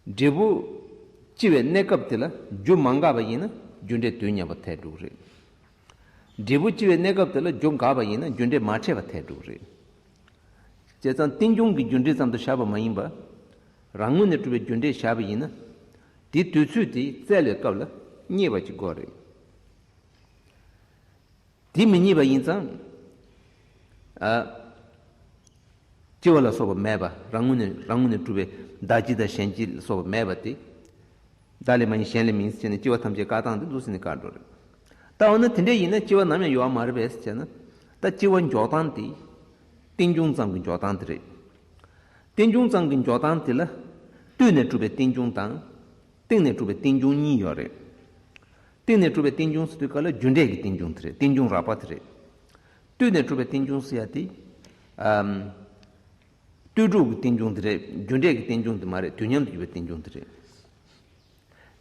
འབྲས་བུ་སྐྱེ་བའི་གནས་སྐབས་དེ་ལ་རྒྱུ་མ་འགག་པ་ཡིན་ན་རྒྱུ་འབྲས་དུས་མཉམ་པ་ཐལ་འགྲོ་གི་རེད། འབྲས་བུ་སྐྱེ་བའི་གནས་སྐབས་དེ་ལ་རྒྱུ་འགག་པ་ཡིན་ན་རྒྱུ་འབྲས་མ་འཕྲད་པ་ཐལ་འགྲོ་གི་རེད། བྱས་ཙང་རྟེན་འབྱུང་གི་རྒྱུ་འབྲས་ཙམ་དུ་བཞག་པ་མ་ཡིན་པ། རང་ངོས་ནས་གྲུབ་པའི་རྒྱུ་འབྲས་བཞག་པ་ཡིན་ན། དེའི་དུས་ཚོད་དེ་བཙལ་བའི་སྐབས་ལ་རྙེད་པ་ཅིག་དགོས་རེད། དེ་མི་རྙེད་པ་ཡིན་ཙང་། ཨ། སྐྱེ་བ་ལ་སོགས་པ་མེད་པ། རང་ངོས་ནས་རང་ངོས་ནས་གྲུབ་པའི་བདག་སྐྱེ་དང་གཞན་སྐྱེ་ལ་སོགས་པ་མེད་པ་དེ། བདག་ལས་མ་ཡིན་གཞན་ལས་མིན་ཟེར་ནས་སྐྱེ་བ་ཐམས་ཅད་བཀག་སྟངས་དེ་འདུག་ཟེར་ནས་བཀག་འགྲོ་རེད། ད་འོ་ན་དེ་འདྲ་ཡིན་ན་སྐྱེ་བ་ནམ་ཡང་ཡོད་པ་མ་རེད་པས་ཟེར་ན། ད་སྐྱེ་བ་འཇོག་སྟངས་དེ། རྟེན་འབྱུང་ཙམ་གྱི་འཇོག་སྟངས་དེ་རེད། རྟེན་འབྱུང་ཙམ་གྱི་འཇོག་སྟངས་དེ་ལ། བཏུས་ནས་གྲུབ་པའི་རྟེན་འབྱུང་དང་། སྟེང་ནས་གྲུབ་པའི་རྟེན་འབྱུང་གཉིས་ཡོད་རེད། སྟེང་ནས་གྲུབ་པའི་རྟེན་འབྱུང་ཟེར་དུས་སྐབས་ལ་རྒྱུ་འབྲས་ཀྱི་རྟེན་འབྱུང་དེ་རེད། རྟེན་འབྱུང་རགས་པ་དེ་རེད། བཏུས་ནས་གྲུབ་པའི་རྟེན་འབྱུང་ཟེར་ཡ་དེ། ཨམ། ལྟོས་གྲུབ་ཀྱི་རྟེན་འབྱུང་དེ་རེད། རྒྱུ་འབྲས་ཀྱི་རྟེན་འབྱུང་དེ་མ་རེད། དུས་མཉམ་དུ་ཡོད་པའི་རྟེན་འབྱུང་དེ་རེད།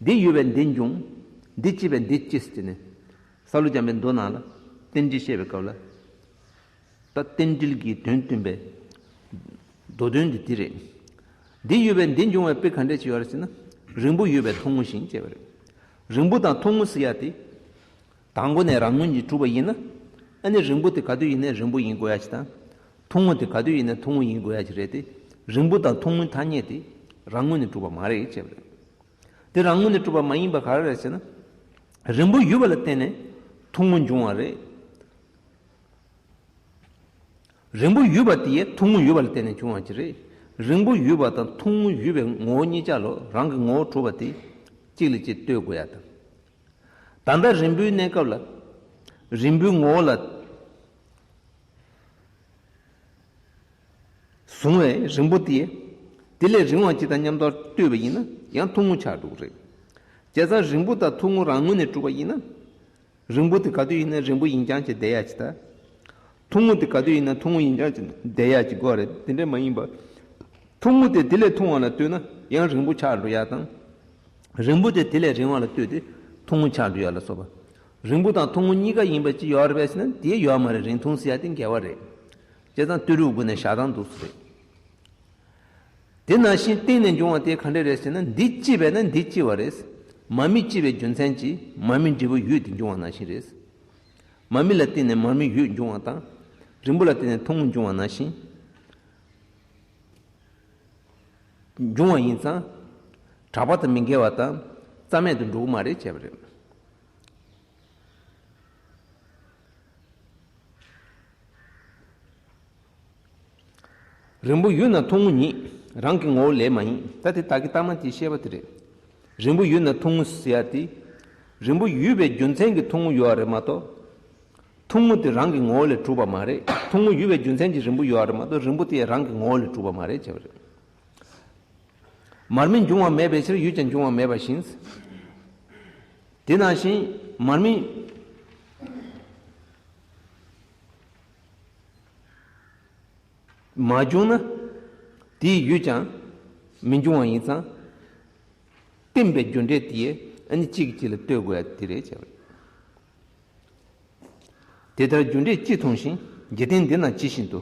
འདི་ཡོད་པས་འདི་འབྱུང་། འདི་སྐྱེས་པས་འདི་སྐྱེ་ཟེར་ནས། སཱ་ལུ་ལྗང་པའི་མདོ་ནང་ལ་རྟེན་འབྲེལ་བཤད་པའི་སྐབས་ལ། ད་རྟེན་འབྲེལ་གྱི་དོན་སྟོན་པའི་མདོ་དོན་འདི་འདི་རེད། འདི་ཡོད་པས་འདི་འབྱུང་བའི་དཔེ་ག་འདྲས་ཅིག་ཡོད་རེད་ཟེར་ན། རིང་པོ་ཡོད་པས་ཐུང་ངུ་བཞིན་ཅེས་པ་རེད། རིང་པོ་དང་ཐུང་ངུ་ཟེར་ཡ་དེ། དང་པོ་ནས་རང་ངོས་ཀྱིས་གྲུབ་པ་ཡིན་ན། ཨ་ནི་རིང་པོ་དེ་ག་དུས་ཡིན་ནའི་རིང་པོ་ཡིན་དགོས་ཡ་ཅིག་དང་། ཐུང་ངུ་དེ་ག་དུས་ཡིན་ནའི་ཐུང་ངུ་ཡིན་དགོས་ཡ་ཅིག་རེད་དེ། རིང་པོ་དང་ཐུང་ངུའི་ཐ་སྙད་དེ་རང་ངོས་ནས་གྲུབ་པ་མ་རེད་ཅེས་པ་རེད། དེ་རང་ངོས་ནས་གྲུབ་པ་མ་ཡིན་པ་ག་རེ་རེད་ཟེར་ན། རིང་པོ་ཡོད་པ་ལ་བརྟེན་ནས་ཐུང་ངུ་འབྱུང་བ་རེད། རིང་པོ་ཡོད་པ་དེ་ཐུང་ངུ་ཡོད་པ་ལ་བརྟེན་ནས་བྱུང་བ་ཅིག་རེད། རིང་པོ་ཡོད་པ་དང་ཐུང་ངུ་ཡོད་པའི་ངོ་བོ་གཉིས་ཆ་ལོ་རང་གི་ངོ་བོ་གྲུབ་པ་དེ་གཅིག་ལ་གཅིག་ལྟོས་དགོས་ཡ་དང་། ད་ལྟ་རིང་པོའི་གནས་སྐབས་ལ། རིང་པོའི་ངོ་བོ་ལ་བཟུང་བའི་རིང་པོ་དེ། དེ་ལས་རིང་བ་ཅིག་དང་མཉམ་དུ་ལྟོས་པ་ཡིན་ན་ཡང་ཐུང་ངུ་ཆགས་འགྲོ་གི་རེད། བྱས་ཙང་རིང་པོ་དང་ཐུང་ངུ་རང་ངོས་ནས་གྲུབ་པ་ཡིན་ན། རིང་པོ་དེ་ག་དུས་ཡིན་ན་རིང་པོ་ཡིན་རྐྱང་བྱས་བསྡད་ཡ་ཅིག་དང་། ཐུང་ངུ་དེ་ག་དུས་ཡིན་ན་ཐུང་ངུ་ཡིན་རྐྱང་བྱས་བསྡད་ཡ་ཅིག་དགོས་རེད། དེ་འདྲ་མ་ཡིན་པ། ཐུང་ངུ་དེ་དེ་ལས་ཐུང་བ་ལ་ལྟོས་ན་ཡང་རིང་པོ་ཆགས་འགྲོ་ཡ་དང་། རིང་པོ་དེ་དེ་ལས་རིང་བ་ལ་ལྟོས་ཏེ་ཐུང་ངུ་ཆགས་འགྲོ་ཡ་ལ་སོགས་པ། རིང་པོ་དང་ཐུང་ངུ་གཉིས་ཀ་ཡིན་པ་ཅིག་ཡོད་རེད་པས་ཟེར་ན་དེ་ཡོད་མ་རེད། རིང་ཐུང་ཟེར་ཡ་དེ་འགལ་བ་རེད། བྱས་ཙང་ལྟོས་གྲུབ་སྒོ་ནས་བཞག་སྟངས་འདུག་སེ་རེད། དེ་ནང་བཞིན་སྟེང་ནས་འབྱུང་བ་དེ་ག་འདྲ་རེད་ཟེར་ན། འདི་སྐྱེས་པས་ན་འདི་སྐྱེ་བ་རེད། མ་དམིགས་སྐྱེ་བའི་རྒྱུ་མཚན་གྱིས་མ་དམིགས་འབྲས་བུ་ཡོད་དེ་འབྱུང་བ་ནང་བཞིན་རེད། མ་དམིགས་ལ་བརྟེན་ནས་མ་དམིགས་ཡོད་འབྱུང་བ་དང་། རིང་པོ་ལ་བརྟེན་ནས་ཐུང་ངུ་འབྱུང་བ་ནང་བཞིན། འབྱུང་བ་ཡིན་ཙང་། གྲགས་པ་དང་མི་འགལ་བ་དང་རྩ་མེད་དུ་འགྲོ་གི་མ་རེད་བྱས་པ་རེད། རིང་པོ་ཡོད་ན་ཐུང་ངུ་ཉིད་རང་གི་ངོ་བོ་ལས་མ་ཡིན། ད་དེ་ད་གི་ལྟ་མ་དེ་བཤད་པ་དེ་རེད། རིང་པོ་ཡོད་ན་ཐུང་ངུ་ཟེར་ཡ་དེ། རིང་པོ་ཡོད་པའི་རྒྱུ་མཚན་གྱིས་ཐུང་ངུ་ཡོད་རེད་མ་གཏོགས། ཐུང་ངུ་དེ་རང་གི་ངོ་བོ་ལས་གྲུབ་པ་མ་རེད། ཐུང་ངུ་ཡོད་པའི་རྒྱུ་མཚན་གྱིས་རིང་པོ་ཡོད་རེད་མ་གཏོགས་རིང་པོ་དེ་རང་གི་ངོ་བོ་ལས་གྲུབ་པ་མ་རེད་བྱས་པ་རེད། མར་མེ་འབྱུང་བ་མེད་པའི་ཕྱིར་ཡོད་ཀྱང་འབྱུང་བ་མེད་པ་བཞིན། དེ་ནང་བཞིན་མར་མེ་མ་བྱུང་ན་དེའི་ཡོད་ཀྱང་མི་འབྱུང་བ་ཡིན་ཙང་། བརྟེན་པའི་རྒྱུ་འབྲས་དེ་ཨ་ནི་གཅིག་གིས་གཅིག་ལ་ལྟོས་དགོས་ཡ་དེ་རེད་བྱས་པ་རེད། དེ་ལྟར་རྒྱུ་འབྲས་སྤྱི་མཐོང་ཞིང་། འཇིག་རྟེན་འདི་ན་ཇི་བཞིན་དུ།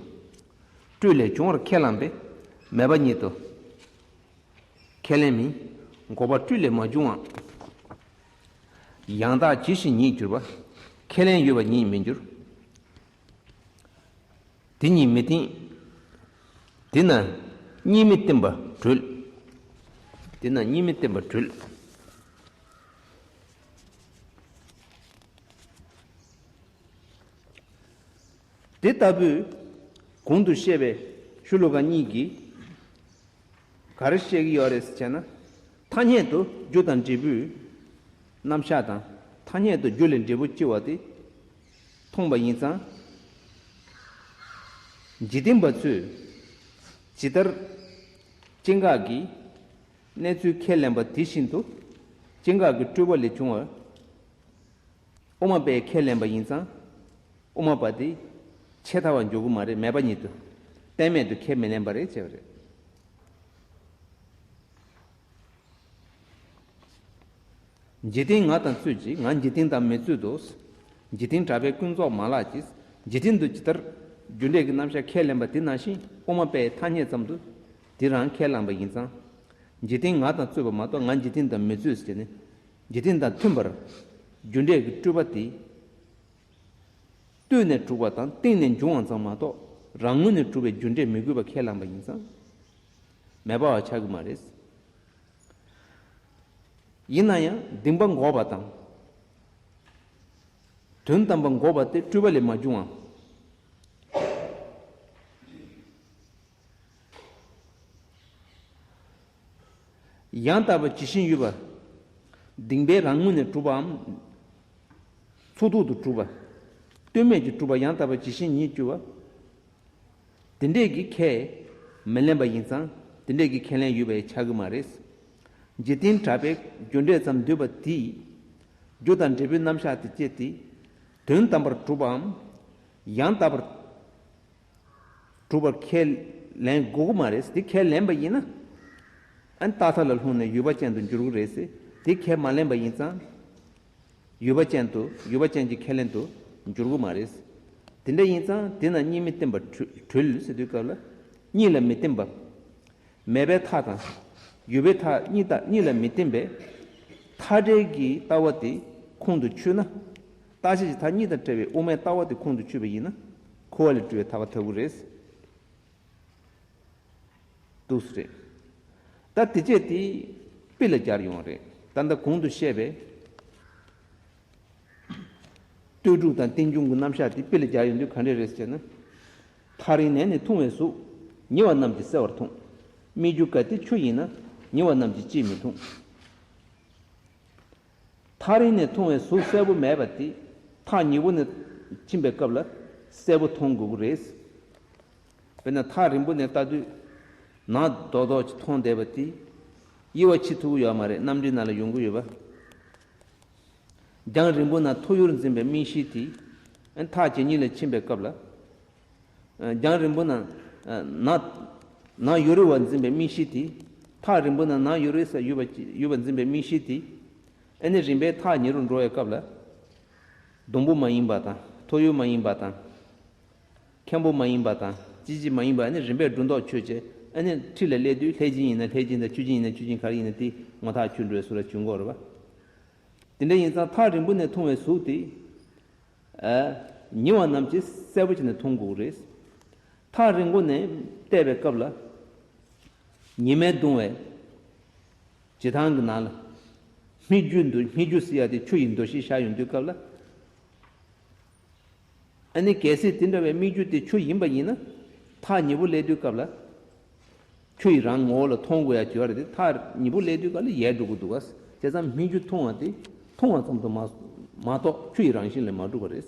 སྤྲོས་ལས་བྱུང་བར་ཁས་བླངས་པས་མེད་པ་ཉིད་དོ། ཁས་ལེན་མིན། འགོག་པ་སྤྲོས་ལས་མ་བྱུང་བའམ། ཡང་དག་ཇི་བཞིན་ཉིད་གྱུར་པ། ཁས་ལེན་ཡོད་པ་ཉིད་མི་འགྱུར། དེ་ཉིད་མི་བརྟེན། དེས་ན་གཉིས་མི་བརྟེན་པར་གྲོལ། དེས་ན་གཉིས་མི་བརྟེན་པར་གྲོལ། དེ་ལྟ་བུའི་གོང་དུ་བཤད་པའི་ཤུ་ལོ་ཀ་གཉིས་ཀྱིས་ག་རེ་བཤད་ཀྱི་ཡོད་རེད་ཟེར་བྱས་ན། ཐ་སྙད་དུ་རྒྱུ་དང་འབྲས་བུའི་རྣམ་གཞག་དང་། ཐ་སྙད་དུ་རྒྱུ་ལས་འབྲས་བུ་སྐྱེ་བ་དེ་མཐོང་པ་ཡིན་ཙང་། འཇིག་རྟེན་པ་ཚོས་ཇི་ལྟར་སྐྱེ་འགག་གི་གནས་ཚུལ་ཁས་ལེན་པ་དེ་བཞིན་དུ། སྐྱེ་འགག་གི་སྤྲོས་པ་ལས་བྱུང་བ། དབུ་མ་པས་ཁས་ལེན་པ་ཡིན་ཙང་། དབུ་མ་པ་དེ་ཆད་ལྟ་བར་འཇོག་གི་མ་རེད། མེད་པ་ཉིད་དུ། གཏན་མེད་དུ་ཁས་མི་ལེན་པ་རེད་བྱས་པ་རེད། འཇིག་རྟེན་ང་དང་རྩོད་ཅིང་། ང་འཇིག་རྟེན་དང་མི་རྩོད་དོ། འཇིག་རྟེན་གྲགས་པས་ཀུན་རྫོགས་མ་ལགས་ཀྱི། འཇིག་རྟེན་དུ་ཇི་ལྟར་རྒྱུ་འབྲས་ཀྱི་རྣམ་གཞག་ཁས་ལེན་པ་དེ་ནང་བཞིན་དབུ་མ་པས་ཐ་སྙད་ཙམ་དུ་དེ་རང་ཁས་བླངས་པ་ཡིན་ཙང་། འཇིག་རྟེན་ང་དང་རྩོད་པ་མ་གཏོགས་ང་འཇིག་རྟེན་དང་མི་རྩོད་ཟེར་ནས། འཇིག་རྟེན་དང་མཐུན་པར་རྒྱུ་འབྲས་ཀྱི་སྤྲོས་པ་དེ། ལྟོས་ནས་གྲུབ་པ་དང་བརྟེན་ནས་འབྱུང་བ་ཙམ་མ་གཏོགས། རང་ངོས་ནས་གྲུབ་པའི་རྒྱུ་འབྲས་མི་དགོས་པ་ཁས་བླངས་པ་ཡིན་ཙང་། མེད་པ་བ་ཆགས་ཀྱི་མ་རེད། ཡིན་ན་ཡང་འདིང་པ་འགོག་པ་དང་། དོན་དམ་པ་འགོག་པ་དེ་སྤྲོས་པ་ལས་མ་བྱུང་བ། ཡང་དག་པ་ཇི་བཞིན་ཡོད་པ། འདིང་པས་རང་ངོས་ནས་གྲུབ་པའམ། ཚུགས་ཐུབ་ཏུ་གྲུབ་པ། ལྟོས་མེད་ཀྱིས་གྲུབ་པ་ཡང་དག་པ་ཇི་བཞིན་ཉིད་གྱུར་པ། དེ་འདྲས་ཀྱི་ཁས་མི་ལེན་པ་ཡིན་ཙང་དེ་འདྲས་ཀྱི་ཁས་ལེན་ཡོད་པའི་ཆགས་ཀྱི་མ་རེད། འཇིག་རྟེན་གྲགས་པས་རྒྱུ་འབྲས་ཙམ་འདོད་པ་དེས། རྒྱུ་དང་འབྲས་བུའི་རྣམ་གཞག་དེ་སྐྱེ་སྟེ། དོན་དམ་པར་གྲུབ་པའམ། ཡང་དག་པར་གྲུབ་པར་ཁས་ལེན་དགོས་ཀྱི་མ་རེད། དེ་ཁས་ལེན་པ་ཡིན་ན། ཨ་ནི་རྟག་མཐའ་ལ་ལྷུང་ནས་ཡོད་པ་ཅན་དུ་འགྱུར་གྱི་རེད་ཟེར། དེ་ཁས་མ་ལེན་པ་ཡིན་ཙང་། ཡོད་པ་ཅན་དུ་ཡོད་པ་ཅན་གྱི་ཁས་ལེན་དུ་འགྱུར་གྱི་མ་རེད། དེ་འདྲ་ཡིན་ཙང་དེ་ན་གཉིས་མི་བརྟེན་པར་གྲོལ་ཟེར་དུས་སྐབས་ལ། གཉིས་ལ་མི་བརྟེན་པ། མེད་པའི་མཐའ་དང་། ཡོད་པའི་མཐའ་གཉིས་དང་གཉིས་ལ་མི་བརྟེན་པའི་མཐའ་བྲལ་གྱི་ལྟ་བ་དེ་ཁོང་དུ་ཆུད་ན། རྟག་ཆད་ཀྱི་མཐའ་གཉིས་དང་བྲལ་བའི་དབུ་མའི་ལྟ་བ་དེ་ཁོང་དུ་ཆུད་པ་ཡིན་ན། འཁོར་བ་ལས་གྲོལ་བའི་ཐར་པ་ཐོབ་ཀྱི་རེད། འདུག་སེ་རེད། ད་དེ་བྱས་དེ་དཔེ་ལ་སྦྱར་ཡོང་བ་རེད། ད་ལྟ་གོང་དུ་བཤད་པའི་ལྟོས་གྲུབ་དང་རྟེན་འབྱུང་གི་རྣམ་གཞག་དེ་དཔེ་ལ་སྦྱར་ཡོང་དུས་ག་འདྲས་རེད་ཟེར་ན། ཐག་རིང་ནས་ནི་མཐོང་བའི་གཟུགས། ཉེ་བ་རྣམས་ཀྱིས་གསལ་བར་མཐོང་། སྨིག་རྒྱུ་གལ་ཏེ་ཆུ་ཡིན་ན། ཉེ་བ་རྣམས་ཀྱིས་ཅིས་མི་མཐོང་། ཐག་རིང་ནས་མཐོང་བའི་གཟུགས་གསལ་པོ་མེད་པ་དེ་ཐག་ཉེ་པོ་ནས་ཕྱིན་པའི་སྐབས་ལ་གསལ་པོ་མཐོང་དགོས་ཀྱི་རེད། དཔེར་ན་ཐག་རིང་པོ་ནས་ལྟ་དུས་ནག་རྡོག་རྡོག་ཅིག་མཐོང་བསྡད་པ་དེ་དབྱེ་བ་ཕྱེ་ཐུབ་ཀྱི་ཡོད་མ་རེད། གནམ་གྲུའི་ནང་ལ་ཡོང་གི་ཡོད་པ། རྒྱང་རིང་པོ་ན་ཐོ་ཡུར་འཛིན་པའི་མིག་ཤེས་དེ། ཐག་ཇེ་ཉེ་ལ་ཕྱིན་པའི་སྐབས་ལ། རྒྱང་རིང་པོ་ན་ནག་ནག་ཡོད་རེད་བ་འཛིན་པའི་མིག་ཤེས་དེ། ཐག་རིང་པོ་ན་ནག་ཡོད་རེད་ས་ཡོད་པ་ཡོད་པ་འཛིན་པའི་མིག་ཤེས་དེ། ཨ་ནི་རིམ་པས་ཐག་ཉེ་རུ་འགྲོ་བའི་སྐབས་ལ། སྡོང་པོ་མ་ཡིན་པ་དང་ཐོ་ཡུར་མ་ཡིན་པ་དང་། མཁན་པོ་མ་ཡིན་པ་དང་ཅི་ཅི་མ་ཡིན་པ་ཨ་ནི་རིམ་པས་སྒྲོ་འདོགས་ཆོད་བྱས་ཨ་ནི་འཁྲིས་ལ་སླེབས་དུས་ལྷས་སྦྱིན་ཡིན་ན་ལྷས་སྦྱིན་དང་ཆུ་སྦྱིན་ཡིན་ན་ཆུ་སྦྱིན་ག་རེ་ཡིན་ན་དེ་ངོ་ཐག་ཆོད་འགྲོ་བའི་བཟོ་འདྲ་བྱུང་གི་ཡོད་རེད་པ། དེ་འདྲ་ཡིན་ཙང་ཐག་རིང་པོ་ནས་མཐོང་བའི་གཟུགས་དེ། ཉེ་བ་རྣམས་ཀྱིས་གསལ་པོ་བྱས་ནས་མཐོང་དགོས་ཀྱི་རེད། ཐག་རིང་པོ་ནས་བལྟས་པའི་སྐབས་ལ། ཉི་མས་གདུང་བའི་བྱེ་ཐང་གི་ནང་ལ། སྨིག་རྒྱུ་འདུ་སྨིག་རྒྱུ་ཟེར་ཡ་དེ་ཆུ་ཡི་འདུ་ཤེས་ཤར་ཡོང་དུས་སྐབས་ལ། ཨ་ནི་གལ་སྲིད་དེ་འདྲ་བའི་སྨིག་རྒྱུ་དེ་ཆུ་ཡིན་པ་ཡིན་ན། ཐག་ཉེ་པོ་སླེབས་དུས་སྐབས་ལ། ཆུ་ཡི་རང་ངོ་བོ་ལ་མཐོང་དགོས་ཡ་ཅིག་ཡོད་རེད་དེ། མཐའ་གཉིས་པོ་སླེབས་དུས་ག་ལ་ཡལ་འགྲོ་གི་འདུག་ག། བྱས་ཙང་སྨིག་རྒྱུ་མཐོང་བ་དེ་མཐོང་བ་ཙམ་དུ་མ་མ་གཏོགས་ཆུ་ཡི་རང་བཞིན་ལས་མ་གྲུབ་པ་རེད།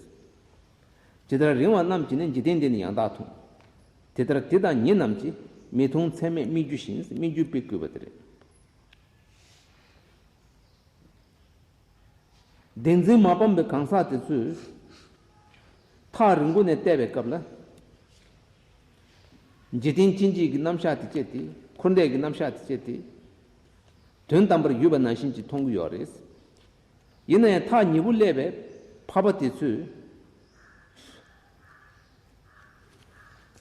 ཇི་ལྟར་རིང་བ་རྣམས་ཀྱིས་ནི། འཇིག་རྟེན་འདི་ནི་ཡང་དག་མཐོང་། དེ་ལྟར་དེ་དང་ཉིད་རྣམས་ཀྱིས། མི་མཐོང་མཚན་མེད་སྨིག་རྒྱུ་བཞིན། སྨིག་རྒྱུ་དཔེ་བཀོད་པ་དེ་རེད། བདེན་འཛིན་མ་སྤངས་པའི་གང་ཟག་དེ་ཚོས་ཐག་རིང་པོ་ནས་བལྟས་པའི་སྐབས་ལ། འཇིག་རྟེན་ཅན་གཅིག་གི་རྣམ་གཞག་དེ་བྱས་ཏེ། འཁོར་འདས་ཀྱི་རྣམ་གཞག་དེ་བྱས་ཏེ། དོན་དམ་པར་ཡོད་པ་ནང་བཞིན་གྱིས་མཐོང་གི་ཡོད་རེད། ཡིན་ན་ཡང་ཐག་ཉེ་པོ་སླེབས་པའི་འཕགས་པ་དེ་ཚོས།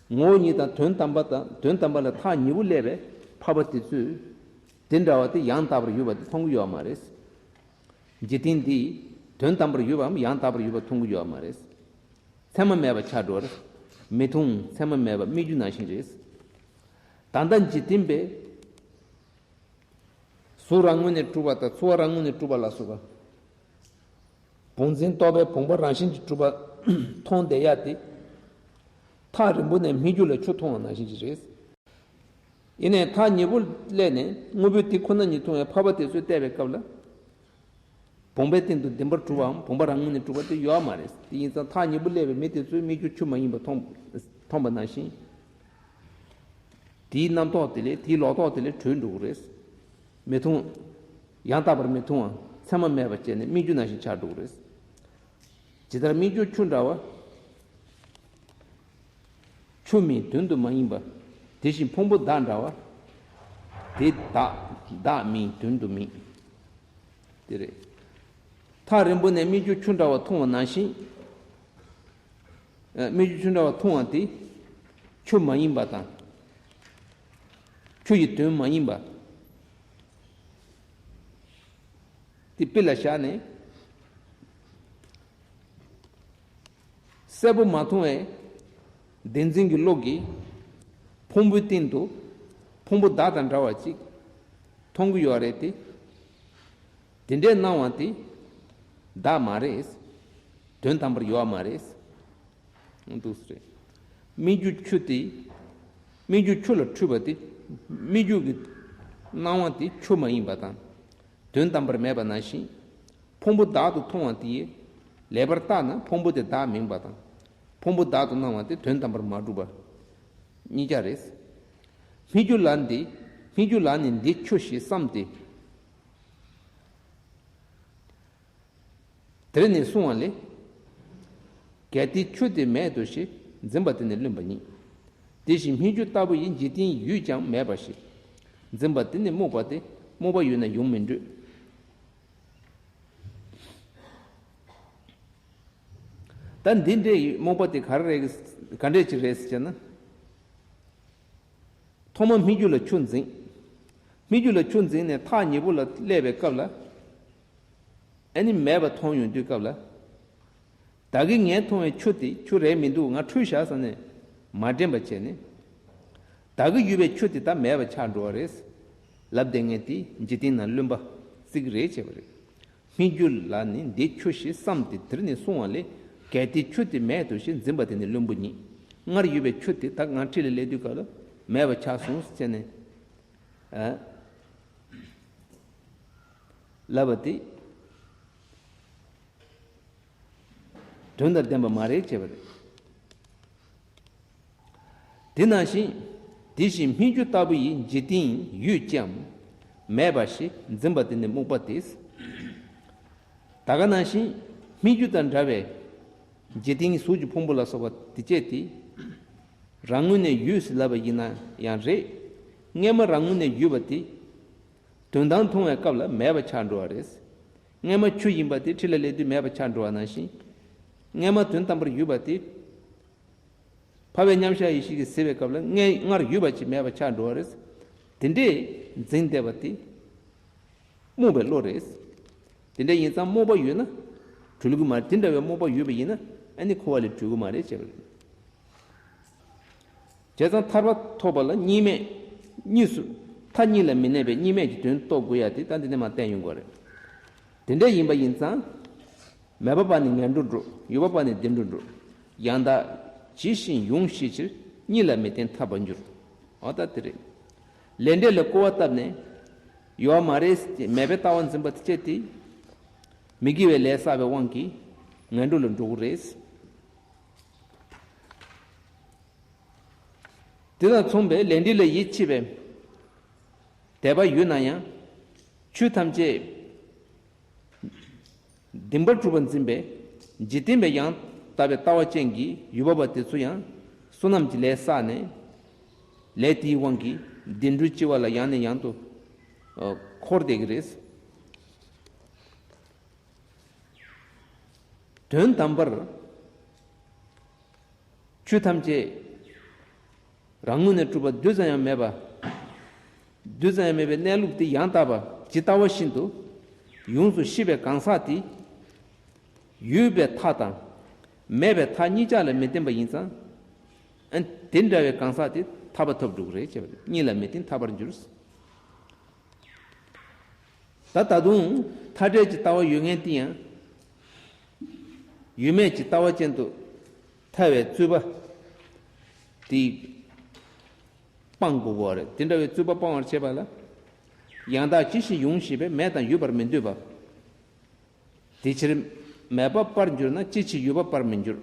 ངོ་བོ་ཉིད་དང་དོན་དམ་པ་དང་། དོན་དམ་པ་ལ་ཐག་ཉེ་པོ་སླེབས་པའི་འཕགས་པ་དེ་ཚོས། དེ་འདྲ་བ་དེ་ཡང་དག་པར་ཡོད་པ་དེ་མཐོང་གི་ཡོད་མ་རེད། འཇིག་རྟེན་འདི་དོན་དམ་པར་ཡོད་པའམ་ཡང་དག་པར་ཡོད་པ་མཐོང་གི་ཡོད་མ་རེད། མཚན་མ་མེད་པ་ཆགས་འགྲོ་བར་མི་མཐོང་། མཚན་མ་མེད་པ་སྨིག་རྒྱུ་ནང་བཞིན་རེད། ད་ལྟ་འཇིག་རྟེན་པས། གཟུགས་རང་ངོས་ནས་གྲུབ་པ་དང་ཚོར་བ་རང་ངོས་ནས་གྲུབ་པ་ལ་སོགས་པ། བུམ་འཛིན་རྟོག་པའི་བུམ་པ་རང་བཞིན་གྱིས་གྲུབ་པ་མཐོང་བསྡད་ཡ་དེ། ཐག་རིང་པོ་ནས་སྨིག་རྒྱུ་ལ་ཆུ་མཐོང་བ་ནང་བཞིན་ཅིག་རེད། ཡིན་ནའི་ཐག་ཉེ་པོ་སླེབས་ནས་དངོས་པོའི་དེ་ཁོ་ན་ཉིད་མཐོང་བའི་འཕགས་པ་དེ་ཚོས་བལྟས་པའི་སྐབས་ལ། བུམ་པའི་སྟེང་དུ་བདེན་པར་གྲུབ་པའམ་བུམ་པ་རང་ངོས་ནས་གྲུབ་པ་དེ་ཡོད་མ་རེད། དེ་ཡིན་ཙང་ཐག་ཉེ་པོ་སླེབས་པའི་མི་དེ་ཚོས་སྨིག་རྒྱུ་ཆུ་མ་ཡིན་པ་མཐོང་མཐོང་པ་ནང་བཞིན། དེའི་རྣམ་རྟོག་དེ་ལས། དེའི་ལོག་རྟོག་དེ་ལས་གྲོལ་འགྲོ་གི་རེད། མི་མཐོང་། ཡང་དག་པར་མི་མཐོང་བ། མཚན་མ་མེད་པ་བྱས་ནས་སྨིག་རྒྱུ་ནང་བཞིན་ཆགས་འགྲོ་གི་རེད། ཇི་ལྟར་སྨིག་རྒྱུ་ཆུ་འདྲ་བ། ཆུ་མིན་དོན་དུ་མ་ཡིན་པ། དེ་བཞིན་ཕུང་པོ་བདག་འདྲ་བ། དེ་བདག་བདག་མིན་དོན་དུ་མིན། དེ་རེད། ཐག་རིང་པོ་ནས་སྨིག་རྒྱུ་ཆུ་འདྲ་བ་མཐོང་བ་ནང་བཞིན། ཨ། སྨིག་རྒྱུ་ཆུ་འདྲ་བ་མཐོང་བ་དེ་ཆུ་མ་ཡིན་པ་དང་། ཆུ་ཡི་དོན་མ་ཡིན་པ། དེ་དཔེ་ལ་བཞག་ནས། གསལ་པོ་མ་མཐོང་བའི་བདེན་འཛིན་གྱི་བློ་གིས་ཕུང་པོའི་སྟེང་དུ་ཕུང་པོ་བདག་དང་འདྲ་བ་ཅིག་མཐོང་གི་ཡོད་རེད་དེ། དེ་འདྲའི་སྣང་བ་དེ་བདག་མ་རེད། དོན་དམ་པར་ཡོད་མ་རེད། འདུག་སེ་རེད། སྨིག་རྒྱུ་ཆུ་དེ། སྨིག་རྒྱུ་ཆུ་ལ་འཁྲུལ་པ་དེ། སྨིག་རྒྱུ་གི་སྣང་བ་དེ་ཆུ་མ་ཡིན་པ་དང་། དོན་དམ་པར་མེད་པ་ནང་བཞིན། ཕུང་པོ་བདག་ཏུ་མཐོང་བ་དེ་ཡིས་ལེགས་པར་བརྟགས་ན་ཕུང་པོ་དེ་བདག་མིན་པ་དང་། ཕུང་པོ་བདག་ཏུ་སྣང་བ་དེ་དོན་དམ་པར་མ་གྲུབ་པ། གཉིས་ཆ་རེད། སྨིག་རྒྱུ་ལ་འདི། སྨིག་རྒྱུ་ལ་ནི་འདི་ཆུ་ཞེས་བསམས་ཏེ། དེར་ནི་སོང་བ་ལས། གལ་ཏེ་ཆུ་དེ་མེད་དོ་ཞེས་འཛིན་པ་དེ་ནི་བླུན་པ་ཉིད། དེ་བཞིན་སྨིག་རྒྱུ་ལྟ་བུ་ཡི་འཇིག་རྟེན་ཡོད་ཀྱང་མེད་པ་ཞེས་འཛིན་པ་དེ་ནི་རྨུགས་པ་སྟེ། རྨུགས་པ་ཡོད་ན་ཡོང་མི་འགྲོ། ད་འདི་འདྲའི་རྨུགས་པ་དེ་ག་རེ་རེད། ག་འདྲས་ཅིག་རེད་ཟེར་ན། ཐོག་མར་སྨིག་རྒྱུ་ལ་ཆུ་འཛིན། སྨིག་རྒྱུ་ལ་ཆུ་འཛིན་ནས་ཐག་ཉེ་པོ་ལ་སླེབས་པའི་སྐབས་ལ། ཨ་ནི་མེད་པ་མཐོང་ཡོང་དུས་སྐབས་ལ། བདག་གིས་ངས་མཐོང་བའི་ཆུ་དེ་ཆུ་རེད་མི་འདུག་ང་འཁྲུལ་བཞག་བསམ་ནས་མ་དྲན་པ་བྱས་ནས། བདག་གི་ཡོད་པའི་ཆུ་དེ་ད་མེད་པ་ཆགས་འགྲོ་བ་རེད། ལབ་བསྡད་མཁན་དེ་འཇིག་རྟེན་ན་བླུན་པ་ཙིག་རེད་བྱས་པ་རེད། སྨིག་རྒྱུ་ལ་ནི་འདི་ཆུ་ཞེས་བསམས་ཏེ་དེར་ནི་སོང་བ་ལས། གལ་ཏེ་ཆུ་དེ་མེད་དོ་ཞེས་འཛིན་པ་དེ་ནི་བླུན་པོ་ཉིད། སྔར་ཡོད་པའི་ཆུ་དེ་ད་ང་འཁྲིས་ལ་སླེབས་དུས་སྐབས་ལ་མེད་པ་ཆགས་སོང་ཟེར་ནས། ཨ། ལབ་པ་དེ། དོན་དང་ལྡན་པ་མ་རེད་བྱས་པ་རེད། དེ་ནང་བཞིན། དེ་བཞིན་སྨིག་རྒྱུ་ལྟ་བུ་ཡི་འཇིག་རྟེན་ཡོད་ཀྱང་མེད་པ་ཞེས་འཛིན་པ་དེ་ནི་རྨུགས་པ་སྟེ། ད་ག་ནང་བཞིན་སྨིག་རྒྱུ་དང་འདྲ་བའི་འཇིག་རྟེན་གཟུགས་ཀྱི་ཕུང་པོ་ལ་སོགས་པ་དེ་བཅས་ཏེ། རང་ངོས་ནས་ཡོད་ཟེར་ལབ་པ་ཡིན་ན་ཡང་རེད། སྔས་མ་རང་ངོས་ནས་ཡོད་པ་དེ། དོན་དམ་མཐོང་བའི་སྐབས་ལ་མེད་པ་ཆགས་འགྲོ་བ་རེད། སྔས་མ་ཆུ་ཡིན་པ་དེ་འཁྲིས་ལ་སླེབས་དུས་མེད་པ་ཆགས་འགྲོ་བ་ནང་བཞིན། སྔས་མ་དོན་དམ་པར་ཡོད་པ་དེ། འཕགས་པའི་མཉམ་གཞག་ཡེ་ཤེས་ཀྱིས་གཟིགས་པའི་སྐབས་ལ་སྔས་སྔར་ཡོད་པ་ཅིག་མེད་པ་ཆགས་འགྲོ་བ་རེད། དེ་འདྲས་འཛིན་བསྡད་པ་དེ་རྨུགས་པའི་བློ་རེད། དེ་འདྲ་ཡིན་ཙང་རྨུགས་པ་ཡོད་ན་གྲོལ་གི་མ་རེད། དེ་འདྲ་བའི་རྨུགས་པ་ཡོད་པ་ཡིན་ན་ཨ་ནི་འཁོར་བ་ལས་གྲོལ་གི་མ་རེད་བྱས་པ་རེད། བྱས་ཙང་ཐར་པ་ཐོབ་པ་ལ་གཉིས་མེད་གཉིས་སུ། མཐའ་གཉིས་ལ་མི་གནས་པའི་གཉིས་མེད་ཀྱི་དོན་རྟོགས་དགོས་ཡ་དེ་ད་འདི་ནས་མར་བསྟན་ཡོང་གི་རེད། དེ་འདྲ་ཡིན་པ་ཡིན་ཙང་། མེད་པ་པ་ནི་ངན་འགྲོར་འགྲོ། ཡོད་པ་པ་ནི་བདེ་འགྲོར་འགྲོ། ཡང་དག་ཇི་བཞིན་ཡོངས་ཤེས་ཕྱིར། གཉིས་ལ་མི་བརྟེན་ཐར་པར་འགྱུར། འོ་ད་དེ་རེད། ལས་འབྲས་ལ་སྐུར་བ་བཏབ་ནས་ཡོད་མ་རེད། མེད་པའི་ལྟ་བ་འཛིན་པ་དེ་བྱས་ཏེ། མི་དགེ་བའི་ལས་བསགས་པའི་དབང་གིས་ངན་འགྲོ་ལ་འགྲོ་གི་རེད། དེ་དང་མཚུངས་པའི་ལས་འབྲས་ལ་ཡིད་ཆེས་པའི་དད་པ་ཡོད་ན་ཡང་། ཆོས་ཐམས་ཅད་བདེན་པར་གྲུབ་པར་འཛིན་པའི་འཇིག་རྟེན་པའི་ཡང་དག་པའི་ལྟ་བ་ཅན་གྱི་ཡུལ་པ་པ་དེ་ཚོ་ཡང་བསོད་ནམས་ཀྱི་ལས་བསགས་ནས། ལས་དེའི་དབང་གིས་བདེ་འགྲོའི་སྤྱི་བ་ལ་ཡང་ནས་ཡང་དུ་འཁོར་བསྡད་ཀྱི་རེད། དོན་དམ་པར། ཆོས་ཐམས་ཅད་རང་ངོས་ནས་གྲུབ་པ་རྡུལ་ཙམ་ཡང་མེད་པ། རྡུལ་ཙམ་ཡང་མེད་པའི་གནས་ལུགས་དེ་ཡང་དག་པ་ཇི་ལྟ་བ་བཞིན་དུ་ཡོངས་སུ་ཤེས་པའི་གང་ཟག་དེ། ཡོད་པའི་མཐའ་དང་མེད་པའི་མཐའ་གཉིས་ཆར་ལ་མི་བརྟེན་པ་ཡིན་ཙང་། ཨ། དེ་འདྲ་བའི་གང་ཟག་དེ་ཐར་པ་ཐོབ་འགྲོ་གི་རེད་ཅེས་པ་རེད། གཉིས་ལ་མི་བརྟེན་ཐར་པར་འགྱུར། ད་ད་དུང་མཐའ་བྲལ་གྱི་ལྟ་བ་ཡོད་མཁན་དེ་ཡང་། ཡོད་མེད་ཀྱི་ལྟ་བ་ཅན་དུ་ཐལ་བའི་རྩོད་པ་དེ་སྤང་དགོས་པ་རེད། དེ་འདྲ་བའི་རྩོད་པ་སྤང་བར་བྱེད་པ་ལ། ཡང་དག་ཇི་ཞིག་ཡོང་ཞེས་པས་མེད་དང་ཡོད་པར་མི་འདོད་པ། དེ་ཕྱིར་མེད་པ་པར་འགྱུར་ན་ཅི་ཕྱིར་ཡོད་པ་པར་མི་འགྱུར།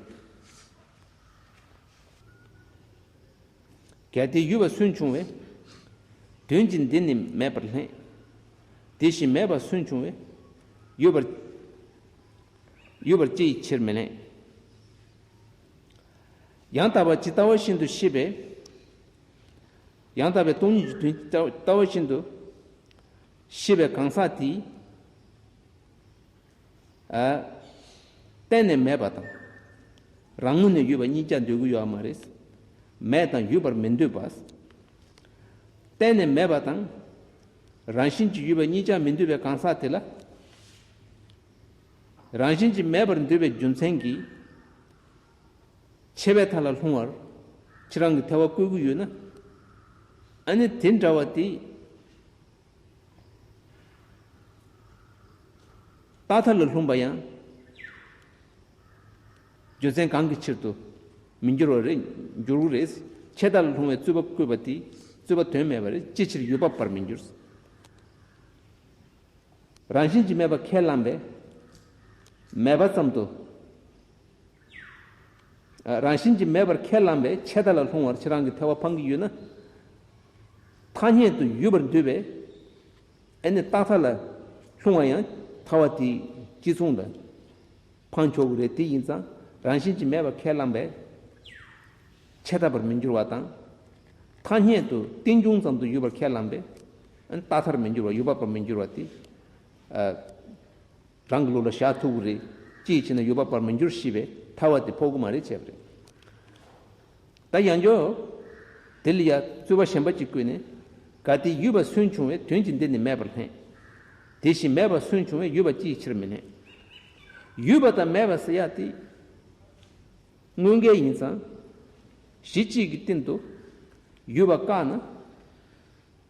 གལ་ཏེ་ཡོད་པ་སུན་ཕྱུང་བས་དོན་གྱི་འདི་ནི་མེད་པར་སླད། དེ་བཞིན་མེད་པ་སུན་ཕྱུང་བས་ཡོད་པར། ཡོད་པར་ཅི་ཡི་ཕྱིར་མི་སླད། ཡང་དག་པ་ཇི་ལྟ་བ་བཞིན་དུ་ཤེས་པས། ཡང་དག་པའི་སྟོང་ཉིད་ཀྱི་དོན་ཇི་ལྟ་བ་བཞིན་དུ་ཤེས་པའི་གང་ཟག་དེས། ཨ། གཏན་ནས་མེད་པ་དང་། རང་ངོས་ནས་ཡོད་པ་གཉིས་ཀ་འདོད་ཀྱི་ཡོད་མ་རེད། མེད་དང་ཡོད་པར་མི་འདོད་པ། གཏན་ནས་མེད་པ་དང་། རང་བཞིན་གྱིས་ཡོད་པ་གཉིས་ཀ་མི་འདོད་པའི་གང་ཟག་དེ་ལ། རང་བཞིན་གྱིས་མེད་པར་འདོད་པའི་རྒྱུ་མཚན་གྱིས། ཆད་པའི་མཐའ་ལ་ལྷུང་བར་ཁྱེད་རང་གིས་ཐལ་བ་བཀོད་ཀྱི་ཡོད་ན། ཨ་ནི་དེ་འདྲ་བ་དེ། རྟག་མཐའ་ལ་ལྷུང་བ་ཡང་རྒྱུ་མཚན་གང་གི་ཕྱིར་དུ་མི་འགྱུར་བ་རེད། འགྱུར་གྱི་རེད། ཆད་མཐའ་ལ་ལྷུང་བའི་རྩོད་པ་བཀོད་པ་དེ་རྩོད་པ་དོན་མེད་པ་རེད། ཅི་ཕྱིར་ཡོད་པ་པར་མི་འགྱུར། རང་བཞིན་གྱིས་མེད་པ་ཁས་བླངས་པས་མེད་པ་ཙམ་དུ། རང་བཞིན་གྱིས་མེད་པར་ཁས་བླངས་པས་ཆད་མཐའ་ལ་ལྷུང་བར་ཁྱེད་རང་གིས་ཐལ་བ་འཕང་གི་ཡོད་ན། ཐ་སྙད་དུ་ཡོད་པར་འདོད་པས། ཨ་ནི་རྟག་མཐའ་ལ་ལྷུང་བ་ཡང་ཐལ་བ་དེ་གཅིག་མཚུངས་ལ་འཕང་ཆོག་གི་རེད། དེ་ཡིན་ཙང་རང་བཞིན་གྱིས་མེད་པར་ཁས་བླངས་པས་ཆད་མཐའ་པར་མི་འགྱུར་བ་དང་། ཐ་སྙད་དུ་རྟེན་འབྱུང་ཙམ་དུ་ཡོད་པར་ཁས་བླངས་པས། ཨ་ནི་རྟག་མཐར་མི་འགྱུར་བ། ཡོད་པ་པར་མི་འགྱུར་བ་དེ། ཨ། རང་གི་བློ་ལ་བཞག་ཐུབ་ཀྱི་རེད། ཅིའི་ཕྱིར་ན་ཡོད་པ་པར་མི་འགྱུར་ཞེས་པའི་ཐལ་བ་དེ་ཕོག་གི་མ་རེད་བྱས་པ་རེད། ད་ཡང་བསྐྱར་དེ་ལ་ཡང་རྩོད་པ་གཞན་པ་ཅིག་བཀོད་ནས། གལ་ཏེ་ཡོད་པ་སུན་ཕྱུང་བས་དོན་གྱི་འདི་ནི་མེད་པར་སླད། དེ་བཞིན་མེད་པ་སུན་ཕྱུང་བས་ཡོད་པ་ཅིའི་ཕྱིར་མི་སླད། ཡོད་པ་དང་མེད་པ་ཟེར་ཡག་དེ་དངོས་འགལ་ཡིན་ཙང་། གཞི་གཅིག་གི་སྟེང་དུ་ཡོད་པ་བཀག་ན།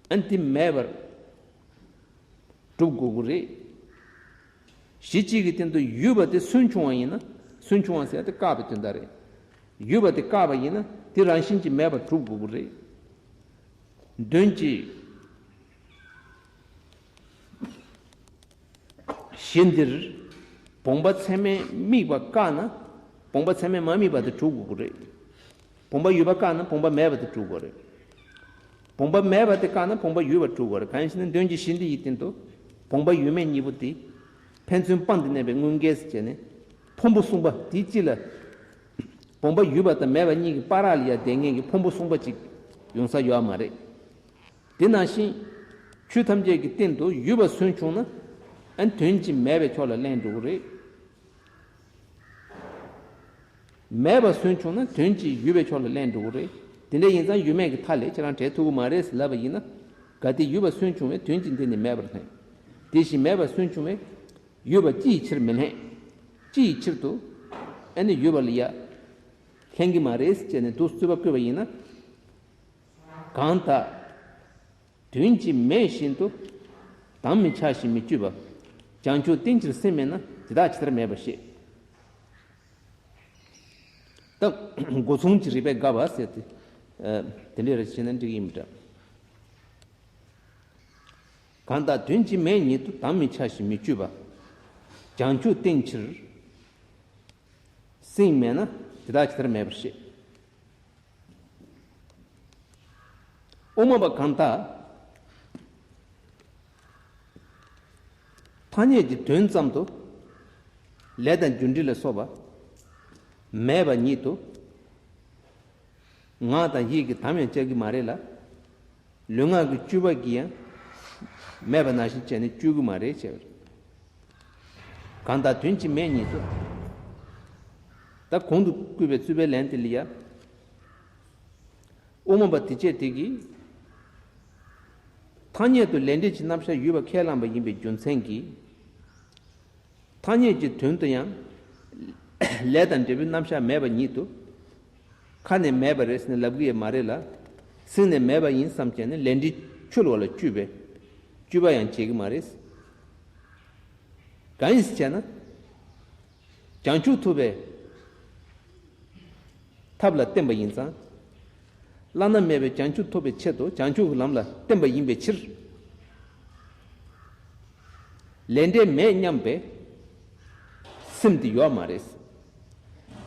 ཨ་ནི་དེ་མེད་པར་སྒྲུབ་དགོས་ཀྱི་རེད། གཞི་གཅིག་གི་སྟེང་དུ་ཡོད་པ་དེ་སུན་ཕྱུང་བ་ཡིན་ན། སུན་ཕྱུང་བ་ཟེར་ཡག་དེ་བཀག་པའི་དོན་དག་རེད། ཡོད་པ་དེ་བཀག་པ་ཡིན་ན་དེ་རང་བཞིན་གྱིས་མེད་པར་སྒྲུབ་དགོས་ཀྱི་རེད། དོན་གྱི་གཞི་འདིར་བུམ་པ་ཚད་མས་དམིགས་པ་བཀག་ན། བུམ་པ་ཚད་མས་མ་དམིགས་པ་དེ་གྲུབ་དགོས་ཀྱི་རེད། བུམ་པ་ཡོད་པ་བཀག་ན་བུམ་པ་མེད་པ་དེ་གྲུབ་དགོས་རེད། བུམ་པ་མེད་པ་དེ་བཀག་ན་བུམ་པ་ཡོད་པ་གྲུབ་དགོས་རེད། གང་ཡིན་ཟེར་ན་དོན་གྱི་གཞི་འདི་ཡི་སྟེང་དུ་བུམ་པ་ཡོད་མེད་གཉིས་པོ་དེ་ཕན་ཚུན་སྤངས་ཏེ་གནས་པའི་དངོས་འགལ་ཟེར་བྱས་ནས་ཕུང་པོ་གསུམ་པ་དེའི་སྤྱི་ལ་བུམ་པ་ཡོད་པ་དང་མེད་པ་གཉིས་ཀྱི་བར་ལ་ཡང་བསྡད་མཁན་གྱི་ཕུང་པོ་གསུམ་པ་ཅིག་ཡོང་ས་ཡོད་མ་རེད། དེ་ནང་བཞིན་ཆོས་ཐམས་ཅད་ཀྱི་སྟེང་དུ་ཡོད་པ་སུན་ཕྱུང་ན། ཨ་ནི་དོན་གྱིས་མེད་པའི་ཕྱོགས་ལ་ལེན་འགྲོ་གི་རེད། མེད་པ་སུན་ཕྱུང་ན་དོན་གྱིས་ཡོད་པའི་ཕྱོགས་ལ་ལེན་འགྲོ་གི་རེད། དེ་འདྲ་ཡིན་ཙང་ཡོད་མེད་ཀྱི་མཐའ་ལས་ཁྱེད་རང་བྲལ་ཐུབ་ཀྱི་མ་རེད་ཟེར་ལབ་པ་ཡིན་ན། གལ་ཏེ་ཡོད་པ་སུན་ཕྱུང་བས་དོན་གྱི་འདི་ནི་མེད་པར་སླད། དེ་བཞིན་མེད་པ་སུན་ཕྱུང་བས་ཡོད་པ་ཅི་ཡི་ཕྱིར་མི་སླད། ཅི་ཡི་ཕྱིར་དུ་ཨ་ནི་ཡོད་པ་ལ་ཡ་ལྷན་གྱི་མ་རེད་ཟེར་ནས་འདུག་རྩོད་པ་བཀོད་པ་ཡིན་ན། གང་དག་དོན་གྱིས་མེད་བཞིན་དུ་དམ་མི་འཆའ་ཞིང་མི་སྤྱོད་པ། བྱང་ཆུབ་རྟེན་ཅིང་སེམས་མེད་ན། དེ་དག་ཇི་ལྟར་མེད་པར་བཤད། ད་སྒོ་མཚུངས་ཀྱི་རིགས་པས་དགག་པ་ཟེར་ཏེ། ཨ། དེ་འདྲ་རེ་བྱས་ན་འགྲིག་ཡིན་མི་འདྲ། གང་དག་དོན་གཅིག་མེད་ཉིད་དུ། དམ་མི་འཆའ་ཞིང་མི་སྤྱོད་པ། བྱང་ཆུབ་སྟེང་ཕྱིར་སེམས་མེད་ན། དེ་དག་ཇི་ལྟར་མེད་པར་བཤད། དབུ་མ་པ་གང་དག་ཐ་སྙད་ཀྱི་དོན་ཙམ་དུ་ལས་དང་རྒྱུ་འབྲས་ལ་སོགས་པ་མེད་པ་ཉིད་དུ། ངག་དང་ཡིད་ཀྱིས་དམ་ཡང་བཅའ་གི་མ་རེད་ལ། ལུས་ངག་གི་སྤྱོད་པ་གིས་ཡང་མེད་པ་ནང་བཞིན་བྱས་ནས་སྤྱོད་གི་མ་རེད་བྱས་པ་རེད། གང་དག་དོན་གཅིག་མེད་ཉིད་དུ། ད་གོང་དུ་བསྐུལ་བའི་རྩོད་པའི་ལན་དེ་ལ་ཡ། དབུ་མ་པ་དེ་བྱས་དེ་གིས་ཐ་སྙད་དུ་ལས་འབྲས་ཀྱི་རྣམ་གཞག་ཡོད་པ་ཁས་བླངས་པ་ཡིན་པའི་རྒྱུ་མཚན་གྱིས། ཐ་སྙད་ཀྱི་དོན་དུ་ཡང་ལས་དང་འབྲས་བུའི་རྣམ་གཞག་མེད་པ་ཉིད་དུ། ཁ་ནས་མེད་པ་རེད་ཟེར་ནས་ལབ་གི་ཡོད་མ་རེད་ལ། སེམས་ནས་མེད་པ་ཡིན་བསམ་བྱས་ནས་ལས་འབྲས་འཁྲུལ་བ་ལ་སྤྱོད་པའི་སྤྱོད་པ་ཡང་བྱེད་ཀྱི་མ་རེད། གང་ཡིན་ཟེར་བྱས་ན། བྱང་ཆུབ་ཐོབ་པའི་ཐབས་ལ་བརྟེན་པ་ཡིན་ཙང་། བླ་ན་མེད་པའི་བྱང་ཆུབ་ཐོབ་པའི་ཆེད་དུ་བྱང་ཆུབ་ཀྱི་ལམ་ལ་བརྟེན་པ་ཡིན་པའི་ཕྱིར། ལས་འབྲས་མེད་སྙམ་པའི་སེམས་དེ་ཡོད་མ་རེད།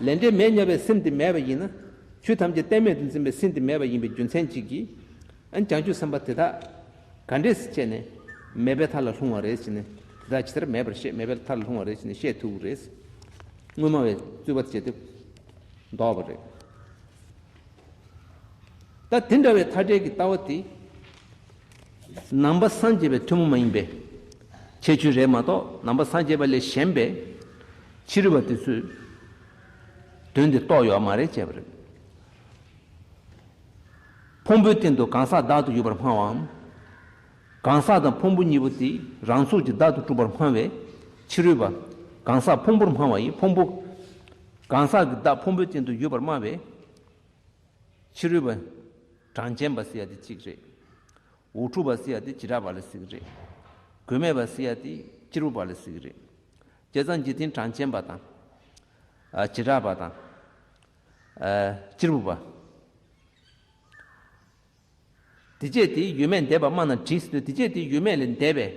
ལས་འབྲས་མེད་སྙམ་པའི་སེམས་དེ་མེད་པ་ཡིན་ན། ཆོས་ཐམས་ཅད་གཏན་མེད་དུ་འཛིན་པའི་སེམས་དེ་མེད་པ་ཡིན་པའི་རྒྱུ་མཚན་གཅིག་གིས། ཨ་ནི་བྱང་ཆུབ་སེམས་དཔའ་དེ་དག་ག་འདྲས་སེ་བྱས་ནས་མེད་པའི་མཐའ་ལ་ལྷུང་བ་རེད་ཟེར་ནས། དེ་དག་ཇི་ལྟར་མེད་པར་བཤད། མེད་པའི་མཐའ་ལ་ལྷུང་བ་རེད་ཟེར་ནས་བཤད་ཐུབ་ཀྱི་རེད། སྔོན་མ་བས་རྩོད་པ་བྱས་ཏེ་ལྡོག་པ་རེད། ད་དེ་འདྲ་བའི་མཐའ་བྲལ་གྱི་ལྟ་བ་དེ། ནང་པ་སངས་རྒྱས་པའི་ཐུན་མོང་མ་ཡིན་པའི་ཁྱད་ཆོས་རེད་མ་གཏོགས། ནང་པ་སངས་རྒྱས་པ་ལས་གཞན་པའི་ཕྱི་རོལ་པ་དེ་ཚོས་དོན་དེ་རྟོགས་ཡོད་མ་རེད་བྱས་པ་རེད། ཕུང་པོའི་སྟེང་དུ་གང་ཟག་བདག་ཏུ་ཡོད་པར་སྨྲ་བའམ། གང་ཟག་དང་ཕུང་པོ་གཉིས་པོ་དེ་རང་ཚུགས་ཀྱིས་བདག་ཏུ་གྲུབ་པར་སྨྲ་བའི་ཕྱི་རོལ་པ། གང་ཟག་ཕུང་པོར་སྨྲ་བ་ཡིས་ཕུང་པོ། གང་ཟག་གི་བདག་ཕུང་པོའི་སྟེང་དུ་ཡོད་པར་སྨྲ་བའི་ཕྱི་རོལ་པ། གྲངས་ཅན་པ་ཟེར་ཡ་དེ་གཅིག་རེད། འུ་ཕྲུག་པ་ཟེར་ཡ་དེ་བྱེ་བྲག་པ་ལ་ཟེར་གི་རེད། དགོས་མེད་པ་ཟེར་ཡ་དེ་སྐྱེས་བུ་པ་ལ་ཟེར་གི་རེད། བྱས་ཙང་འཇིག་རྟེན་གྲངས་ཅན་པ་དང་། ཨ་བྱེ་བྲག་པ་དང་། ཨ་སྐྱེས་བུ་པ། དེ་བྱས་དེ་ཡོད་མེད་འདས་པ་སྨྲ་ན་འགྲིག་ཟེར་དུས། དེ་བྱས་དེ་ཡོད་མེད་ལས་འདས་པའི་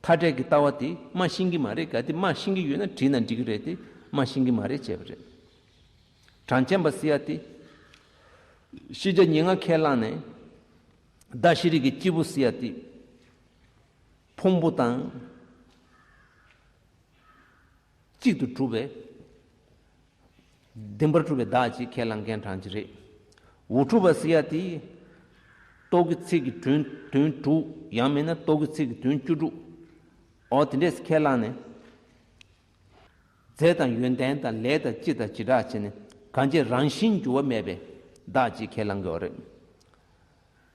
མཐའ་བྲལ་གྱི་ལྟ་བ་དེ་སྨྲ་ཤེས་ཀྱི་མ་རེད། གལ་ཏེ་སྨྲ་ཤེས་ཀྱི་ཡོད་ན་དྲིས་ན་འགྲིག་གི་རེད་དེ། སྨྲ་ཤེས་ཀྱི་མ་རེད་བྱས་པ་རེད། གྲངས་ཅན་པ་ཟེར་ཡ་དེ། ཤེས་བྱ་ཉེར་ལྔ་ཁས་བླངས་ནས། བདག་ཤེས་རིག་གི་སྐྱེས་བུ་ཟེར་ཡ་དེ། ཕུང་པོ་དང་གཅིག་ཏུ་གྲུབ་པའི་བདེན་པར་གྲུབ་པའི་བདག་ཅེས་ཁས་བླངས་མཁན་གྲངས་ཅིག་རེད། འུ་ཕྲུག་པ་ཟེར་ཡ་དེ། རྟོག་གེའི་ཚིག་གི་དོན་དོན་དྲུག། ཡང་མིན་ན་རྟོག་གེའི་ཚིག་གི་དོན་བཅུ་དྲུག། འོ་དེ་འདྲས་ཁས་བླངས་ནས། རྫས་དང་ཡོན་ཏན་དང་ལས་དང་སྤྱི་དང་བྱེ་བྲག་བྱས་ནས། གང་བྱས་རང་བཞིན་འགྱུར་བ་མེད་པའི་བདག་ཅེས་ཁས་བླངས་དགོས་པ་རེད།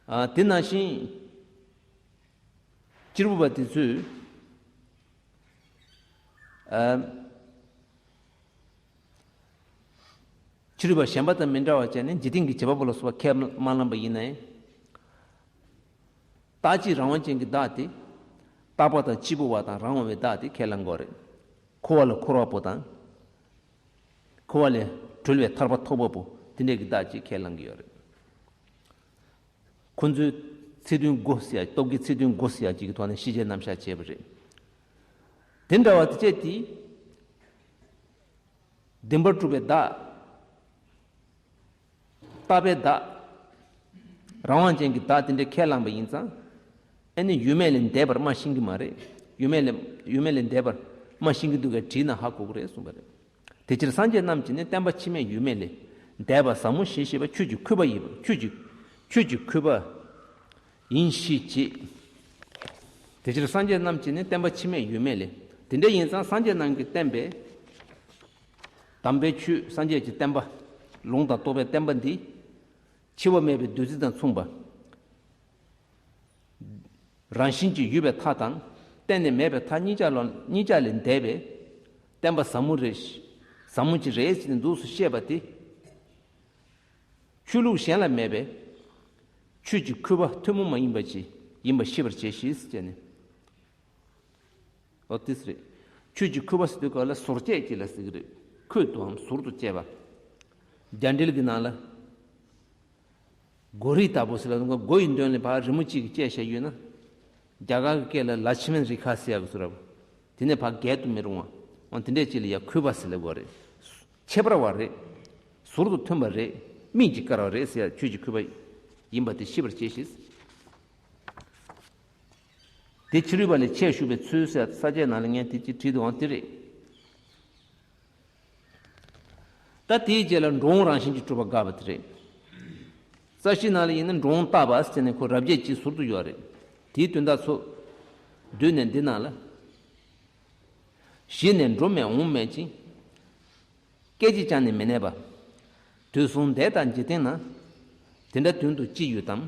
ཨ་དེ་ནང་བཞིན་སྐྱེས་བུ་པ་དེ་ཚོས། ཨ་ཕྱི་རོལ་པ་གཞན་པ་དང་མི་འདྲ་བ་བྱས་ནས་འཇིག་རྟེན་གྱི་བྱེད་པ་པོ་ལ་སོགས་པ་ཁས་མ་བླངས་པ་ཡིན་ནའི། རྟག་གཅིག་རང་དབང་ཅན་གྱི་བདག་དེ། རྟག་པ་དང་གཅིག་པུ་བ་དང་རང་དབང་བའི་བདག་དེ་ཁས་བླང་དགོས་རེད། འཁོར་བ་ལས་འཁོར་བ་པོ་དང་། འཁོར་བ་ལས་གྲོལ་བའི་ཐར་པ་ཐོབ་པ་པོ་དེ་འདྲས་ཀྱི་བདག་ཅེས་ཁས་བླང་གི་ཡོད་རེད། ཁོ་ཚོས་ཚིག་དོན་དགུ་ཟེར་ཡ། སྟོབས་ཀྱི་ཚིག་དོན་དགུ་ཟེར་ཡ་གཅིག་གི་ཐོག་ནས་ཤེས་བྱའི་རྣམ་གཞག་བྱས་པ་རེད། དེ་འདྲ་བ་དེ་བྱས་ཏེ། བདེན་པར་གྲུབ་པའི་བདག་རྟག་པའི་བདག་རང་དབང་ཅན་གྱི་བདག་དེ་འདྲ་ཁས་བླངས་པ་ཡིན་ཙང་། ཨ་ནི་ཡོད་མེད་ལས་འདས་པར་སྨྲ་ཤེས་ཀྱི་མ་རེད། ཡོད་མེད་ལས་ཡོད་མེད་ལས་འདས་པར་སྨྲ་ཤེས་ཀྱི་འདུག་གས་དྲིས་ན་ཧ་གོ་གི་རེད་གསུངས་པ་རེད། དེ་ཕྱིར་སངས་རྒྱས་རྣམས་ཀྱིས་ནི། བསྟན་པ་འཆི་མེད་ཡོད་མེད་ལས། འདས་པ་ཟབ་མོ་ཞེས་བཤད་པ། ཆོས་ཀྱི་འཁོད་པ་ཡིན་པ། ཆོས་ཀྱི་ཆོས་ཀྱི་འཁོད་པ་ཡིན་ཞེས་བྱེད། དེ་ཕྱིར་སངས་རྒྱས་རྣམས་ཀྱིས་ནི། བསྟན་པ་འཆི་མེད་ཡོད་མེད་ལས། དེ་འདྲ་ཡིན་ཙང་སངས་རྒྱས་རྣམས་ཀྱིས་བསྟན་པའི་དམ་པའི་ཆོས། སངས་རྒྱས་ཀྱི་བསྟན་པ། ལུང་དང་རྟོགས་པའི་བསྟན་པ་འདི། འཆི་བ་མེད་པའི་བདུད་རྩི་དང་མཚུངས་པ། རང་བཞིན་གྱིས་ཡོད་པའི་མཐའ་དང་། གཏན་ནས་མེད་པའི་མཐའ་གཉིས་ཆར་ལ། གཉིས་ཆར་ལས་འདས་པའི་བསྟན་པ་ཟབ་མོ་རེད། ཟབ་མོ་ཅིག་རེད་ཅེས་ནས་འདུག་སེ་བཤད་པ་དེ། ཆོས་ལུགས་གཞན་ལ་མེད་པའི་ཆོས་ཀྱི་འཁོད་པ་ཐུན་མོང་མ་ཡིན་པ་ཅིག་ཡིན་པ་ཤེས་པར་བྱས་ཤིག་ཟེར་ནས། འོ་དེ་རེད། ཆོས་ཀྱི་འཁོད་པ་ཟེར་དུས་སྐབས་ལ་ཟུར་བཅད་ཅིག་ལ་ཟེར་གི་རེད། འཁོད་དུའམ་ཟུར་དུ་བཅད་པ། རྒྱ་འགྲེལ་གྱི་ནང་ལ། སྒོ་རིས་ལྟ་བུ་ཟེར་ལ། སྒོ་ཡི་མདུན་ལ་ཕར་རི་མོ་གཅིག་གིས་བཅད་བཞག་ཡོད་ན། རྒྱ་གར་གྱི་སྐད་ལ་ལ་ཤི་མན་རི་ཁ་ཟེར་ཡག་གི་ཟུར་ར། དེ་ནས་ཕར་བརྒལ་དུ་མི་རུང་བ། འོ་དེ་འདྲས་ཅིག་ལ་ཡ་གུས་པ་ཟེར་ལབ་དགོས་རེད། ཁྱད་པར་བ་རེད། ཟུར་དུ་ཐོན་པ་རེད། སྨིན་གྱིས་བཀར་བ་རེད་ཟེར་ཡ་ཆོས་ཀྱི་གུས་པ་ཡིན་པ་དེ་ཤེས་པར་བྱེད་ཤིག། དེ་ཕྱི་རོལ་པ་ལས་ཆེས་ཞུགས་པའི་ཚུལ་ཟེར་ས་བཅད་ནང་ལ་ངས་དེ་ཅིག་བྲིས་འདུག་ཨང་དེ་རེད། ད་དེའི་རྗེས་ལ་འགྲོ་འོང་རང་བཞིན་གྱིས་གྲུབ་པ་དགག་པ་དེ་རེད། རྩ་ཤེའི་ནང་ལ་ཡིན་ན་འགྲོ་འོང་བཏགས་པ་ཟེར་ནས་ཁོ་རབ་བྱེད་ཀྱི་ཟུར་དུ་ཡོད་རེད། དེའི་དོན་དག་ཚོ། བསྡུས་ནས་འདི་ནང་ལ། གཞི་ནས་འགྲོ་མེད་འོང་མེད་ཅིང་། སྐད་ཅིག་ཀྱང་ནི་མི་གནས་པ། དུས་གསུམ་འདས་དང་འཇིག་རྟེན་ན། དེ་འདྲ་དོན་དུ་ཅི་ཡོད་དམ།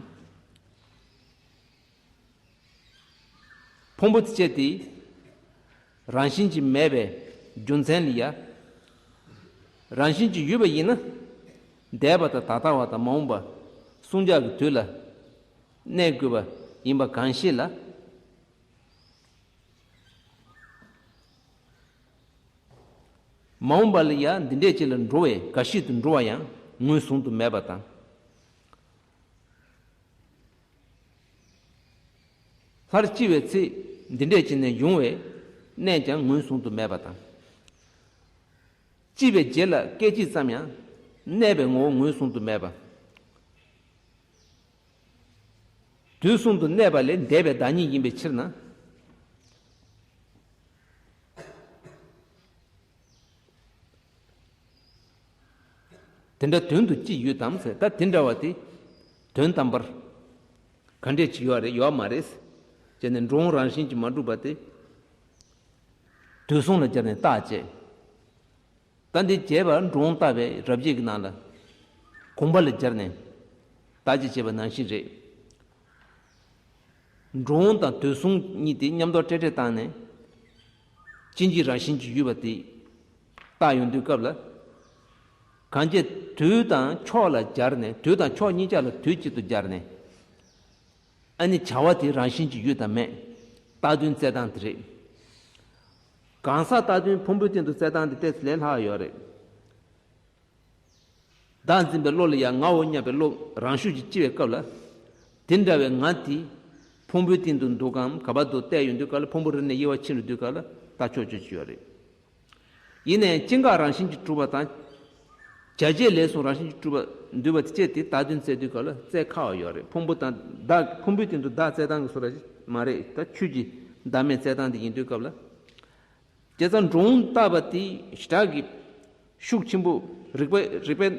ཕུང་པོ་དེ་བཅད་དེ། རང་བཞིན་གྱིས་མེད་པའི་རྒྱུ་མཚན་ལ་ཡ། རང་བཞིན་གྱིས་ཡོད་པ་ཡིན་ན། འདས་པ་དང་ད་ལྟ་བ་དང་མ་འོངས་པ། ཟུང་འཇུག་གི་དུས་ལ། གནས་དགོས་པ་ཡིན་པ་གང་ཞིག་ལ། མ་འོངས་པ་ལ་ཡང་འདི་འདྲས་ཅིག་ལ་འགྲོ་བས་འགའ་ཞིག་ཏུ་འགྲོ་བ་ཡང་ངོས་བཟུང་དུ་མེད་པ་དང་། སླར་ལྕི་བའི་ཚེ་འདི་འདྲས་ཅིག་ནས་ཡོང་བའི་གནས་ཀྱང་ངོས་བཟུང་དུ་མེད་པ་དང་། ལྕི་བའི་རྗེས་ལ་སྐད་ཅིག་ཙམ་ཡང་གནས་པའི་ངོ་བོ་ངོས་བཟུང་དུ་མེད་པ། དུས་གསུམ་དུ་གནས་པ་ལས་འདས་པའི་བདག་ཉིད་ཡིན་པའི་ཕྱིར་ན། དེ་འདྲ་དོན་དུ་ཅི་ཡོད་དམ་ཟེར། ད་དེ་འདྲ་བ་དེ་དོན་དམ་པར་ག་འདྲས་ཅིག་ཡོད་རེད་ཡོད་མ་རེད་ཅེས་ནས་འགྲོ་འོང་རང་བཞིན་གྱིས་མ་གྲུབ་པ་དེ། དུས་གསུམ་ལ་སྦྱར་ནས་རྟག་དཔྱད། ད་འདི་བྱས་པ་འགྲོ་འོང་བཏགས་པའི་རབ་བྱེད་ཀྱི་ནང་ལ། དགོངས་པ་ལ་སྦྱར་ནས་རྟག་དཔྱད་བྱས་པ་ནང་བཞིན་རེད། འགྲོ་འོང་དང་དུས་གསུམ་གཉིས་དེ་མཉམ་དུ་བསྲེས་བསྲེས་བཏང་ནས། ཅི་འཇིག་རང་བཞིན་གྱིས་ཡོད་པ་དེ་བཏགས་ཡོང་དུས་སྐབས་ལ། གང་ཅི་དུས་དང་ཕྱོགས་ལ་སྦྱར་ནས། དུས་དང་ཕྱོགས་གཉིས་ཆ་ལ་དུས་གཅིག་ཏུ་སྦྱར་ནས། ཨ་ནི་བྱ་བ་དེ་རང་བཞིན་གྱིས་ཡོད་དམ་མེད། རྟགས་དོན་བཙལ་སྟངས་དེ་རེད། གང་ཟག་རྟགས་དོན་ཕུང་པོའི་སྟེང་དུ་བཙལ་སྟངས་དེ་ཏོག་ཙམ་ལས་སླ་བ་ཡོད་རེད། བདག་འཛིན་པའི་བློ་ལ་ཡང་ངའོ་སྙམ་པའི་བློ་རང་ཤུགས་ཀྱིས་སྐྱེ་བའི་སྐབས་ལ། དེ་འདྲ་བའི་ང་དེ་ཕུང་པོའི་སྟེང་དུ་འདུག་གམ་ག་པར་འདུག་བལྟས་ཡོང་དུས་སྐབས་ལ་ཕུང་པོ་རེ་ནས་དབྱེ་བ་ཕྱེ་རུ་དུས་སྐབས་ལ་ད་ཆོག་ཆོག་ཅིག་ཡོད་རེད། ཡིན་ནའི་སྐྱེ་འགག་རང་བཞིན་གྱིས་གྲུབ་པ་དང་། བྱ་བྱེད་ལས་གསུམ་རང་བཞིན་གྱིས་གྲུབ་པ་འདུས་པ་དེ་བཅས་དེ་རྟགས་དོན་བཙལ་དུས་སྐབས་ལ་བཙལ་ཁག་པ་ཡོད་རེད། ཕུང་པོ་དང་བདག་ཕུང་པོའི་སྟེང་དུ་བདག་བཙལ་སྟངས་ཀྱི་བཟོ་འདྲ་ཞིག་མ་རེད། ད་ཆོས་ཀྱི་བདག་མེད་བཙལ་སྟངས་དེ་ཡིན་དུས་སྐབས་ལ། བྱས་ཙང་འགྲོ་འོང་བཏགས་པ་དེ་ཞེ་དྲག་གི་ཤུགས་ཆེན་པོ། རིགས་པ་རིགས་པའི་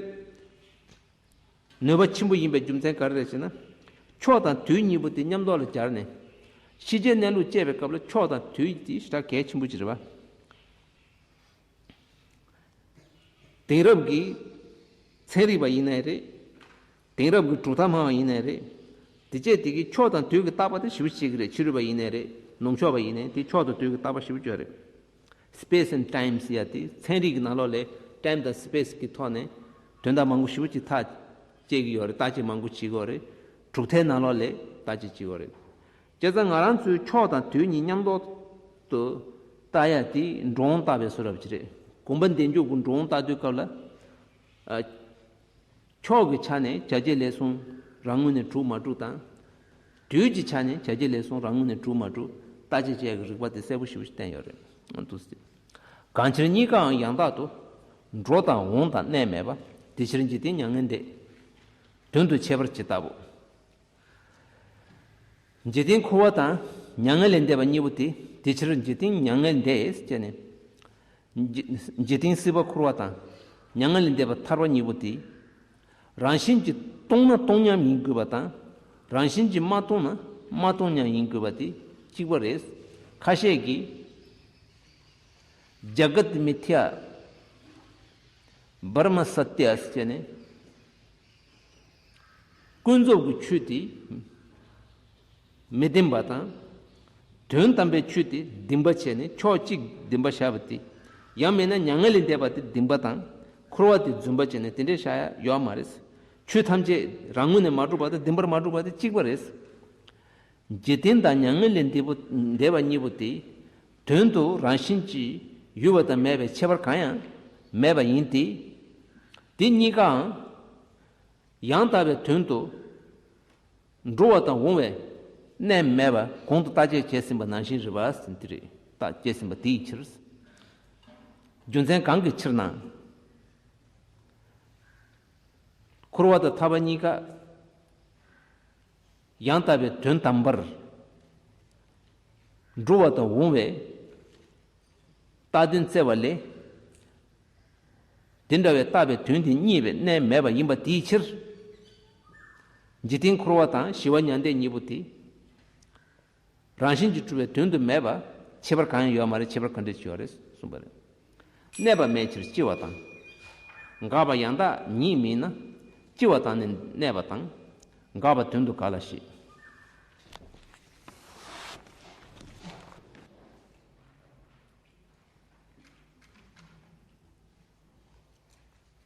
ནུས་པ་ཆེན་པོ་ཡིན་པའི་རྒྱུ་མཚན་ག་རེ་རེད་ཟེར་ན། ཕྱོགས་དང་དུས་གཉིས་པོ་དེ་མཉམ་དུ་ལ་སྦྱར་ནས། ཤེས་བྱའི་གནས་ལུགས་དཔྱད་པའི་སྐབས་ལ་ཕྱོགས་དང་དུས་དེ་ཞེ་དྲག་གལ་ཆེན་པོ་ཅིག་རེད་པ། དེང་རབས་ཀྱི་ཚན་རིག་པ་ཡིན་ནའི་རེད། དེང་རབས་ཀྱི་གྲུབ་མཐའ་སྨྲ་བ་ཡིན་ནའི་རེད། དེ་བཅས་དེ་གི་ཕྱོགས་དང་དུས་ཀྱི་བརྟག་པ་དེ་ཞེ་པོ་བྱེད་ཀྱི་རེད། ཕྱི་རོལ་པ་ཡིན་ནའི་རེད། ནུབ་ཕྱོགས་པ་ཡིན་ནའི་དེ་ཕྱོགས་དང་དུས་ཀྱི་བརྟག་པ་ཞེ་པོ་བྱེད་ཀྱི་རེད། Space and Time ཟེར་ཡ་དེ་ཚན་རིག་གི་ནང་ལོགས་ལས་time དང་space གི་ཐོག་ནས་དོན་དག་མང་པོ་ཞེ་པོ་ཅིག་ཐག་བཅད་ཀྱི་ཡོད་རེད། བརྟག་དཔྱད་མང་པོ་བྱེད་ཀྱི་ཡོད་རེད། གྲུབ་མཐའི་ནང་ལོགས་ལས་བརྟག་དཔྱད་བྱེད་ཀྱི་ཡོད་རེད། བྱས་ཙང་ང་རང་ཚོའི་ཕྱོགས་དང་དུས་གཉིས་མཉམ་དུ་བཏགས་ཡ་དེ་འགྲོ་འོང་བཏགས་པའི་བཟོ་འདྲ་ཅིག་རེད། གོམས་པ་འདས་འཇུག་གི་འགྲོ་འོང་བཏགས་དུས་སྐབས་ལ། ཨ། ཕྱོགས་ཀྱི་ཆ་ནས་བྱ་བྱེད་ལས་གསུམ་རང་ངོས་ནས་གྲུབ་མ་གྲུབ་དང་། དུས་ཀྱི་ཆ་ནས་བྱ་བྱེད་ལས་གསུམ་རང་ངོས་ནས་གྲུབ་མ་གྲུབ་བརྟག་དཔྱད་བྱེད་ཡ་གི་རིགས་པ་དེ་གསལ་པོ་ཞེ་པོ་ཞིག་བསྟན་ཡོད་རེད། འདུག་སེ། གང་ཕྱིར་གཉིས་ཀའང་ཡང་དག་ཏུ། འགྲོ་དང་འོང་དང་གནས་མེད་པ། དེ་ཕྱིར་འཇིག་རྟེན་མྱ་ངན་འདས། དོན་དུ་ཁྱད་པར་ཇི་ལྟ་བུ། འཇིག་རྟེན་འཁོར་བ་དང་མྱ་ངན་ལས་འདས་པ་གཉིས་པོ་དེ། དེ་ཕྱིར་འཇིག་རྟེན་མྱ་ངན་འདས་ཟེར་ནས། འཇིག་འཇིག་རྟེན་སྲིད་པ་འཁོར་བ་དང་མྱ་ངན་ལས་འདས་པ་ཐར་པ་གཉིས་པོ་དེ། རང་བཞིན་གྱིས་སྟོང་ན་སྟོང་མཉམ་ཡིན་དགོས་པ་དང་། རང་བཞིན་གྱིས་མ་སྟོང་ན་མ་སྟོང་མཉམ་ཡིན་དགོས་པ་དེ་གཅིག་པ་རེད། ཁ་ཤས་ཀྱིས་ཛ་གཏི་མི་ཐྱ། བྷརྨ་ས་ཏྱ་ཟེར་ནས། ཀུན་རྫོབ་ཀྱི་ཆོས་དེ་མི་བདེན་པ་དང་། དོན་དམ་པའི་ཆོས་དེ་བདེན་པ་བྱས་ནས་ཕྱོགས་གཅིག་བདེན་པ་བཞག་པ་དེ། ཡང་མིན་ན་མྱ་ངན་ལས་འདས་པ་དེ་བདེན་པ་དང་། འཁོར་བ་དེ་རྫུན་པ་བྱས་ནས་དེ་འདྲས་བཞག་ཡ་ཡོད་མ་རེད། ཆོས་ཐམས་ཅད་རང་ངོས་ནས་མ་གྲུབ་པ་དང་བདེན་པར་མ་གྲུབ་པ་དེ་གཅིག་པ་རེད། འཇིག་རྟེན་དང་མྱ་ངན་ལས་འདས་པོ་འདས་པ་གཉིས་པོ་དེ། དོན་དུ་རང་བཞིན་གྱིས་ཡོད་པ་དང་མེད་པའི་ཁྱད་པར་གང་ཡང་མེད་པ་ཡིན་ཏེ། དེ་གཉིས་ཀའང་ཡང་དག་པའི་དོན་དུ་འགྲོ་བ་དང་འོང་བའི་ གནས་མེད་པ་གོང་དུ་བརྟག་དཔྱད་བྱས་ཟིན་པ་ནང་བཞིན་རེད་པ་ཟེར་དེ་རེད། བརྟག་དཔྱད་ཟིན་པ་དེའི་ཕྱིར། རྒྱུ་མཚན་གང་གི་ཕྱིར་ན། འཁོར་བ་དང་ཐར་པ་གཉིས་ཀ་ཡང་དག་པའི་དོན་དམ་པར་འགྲོ་བ་དང་འོང་བའི་རྟགས་དོན་བཙལ་བ་ལས། དེ་འདྲ་བའི་རྟག་པའི་དོན་དེ་རྙེད་པའི་གནས་མེད་པ་ཡིན་པ་དེའི་ཕྱིར། འཇིག་རྟེན་འཁོར་བ་དང་ཞི་བ་མྱང་འདས་གཉིས་པོ་དེ། རང་བཞིན་གྱིས་གྲུབ་པའི་དོན་དུ་མེད་པ་ཁྱད་པར་གང་ཡང་ཡོད་མ་རེད། ཁྱད་པར་ག་འདྲ་ཅིག་ཡོད་རེད་གསུངས་པ་རེད། གནས་པ་མེད་ཕྱིར་སྐྱེ་བ་དང་། འགག་པ་ཡང་དག་ཉིད་མིན་ན། སྐྱེ་བ་དང་ནི་གནས་པ་དང་། འགག་པ་དོན་དུ་ག་ལ་ཞེས།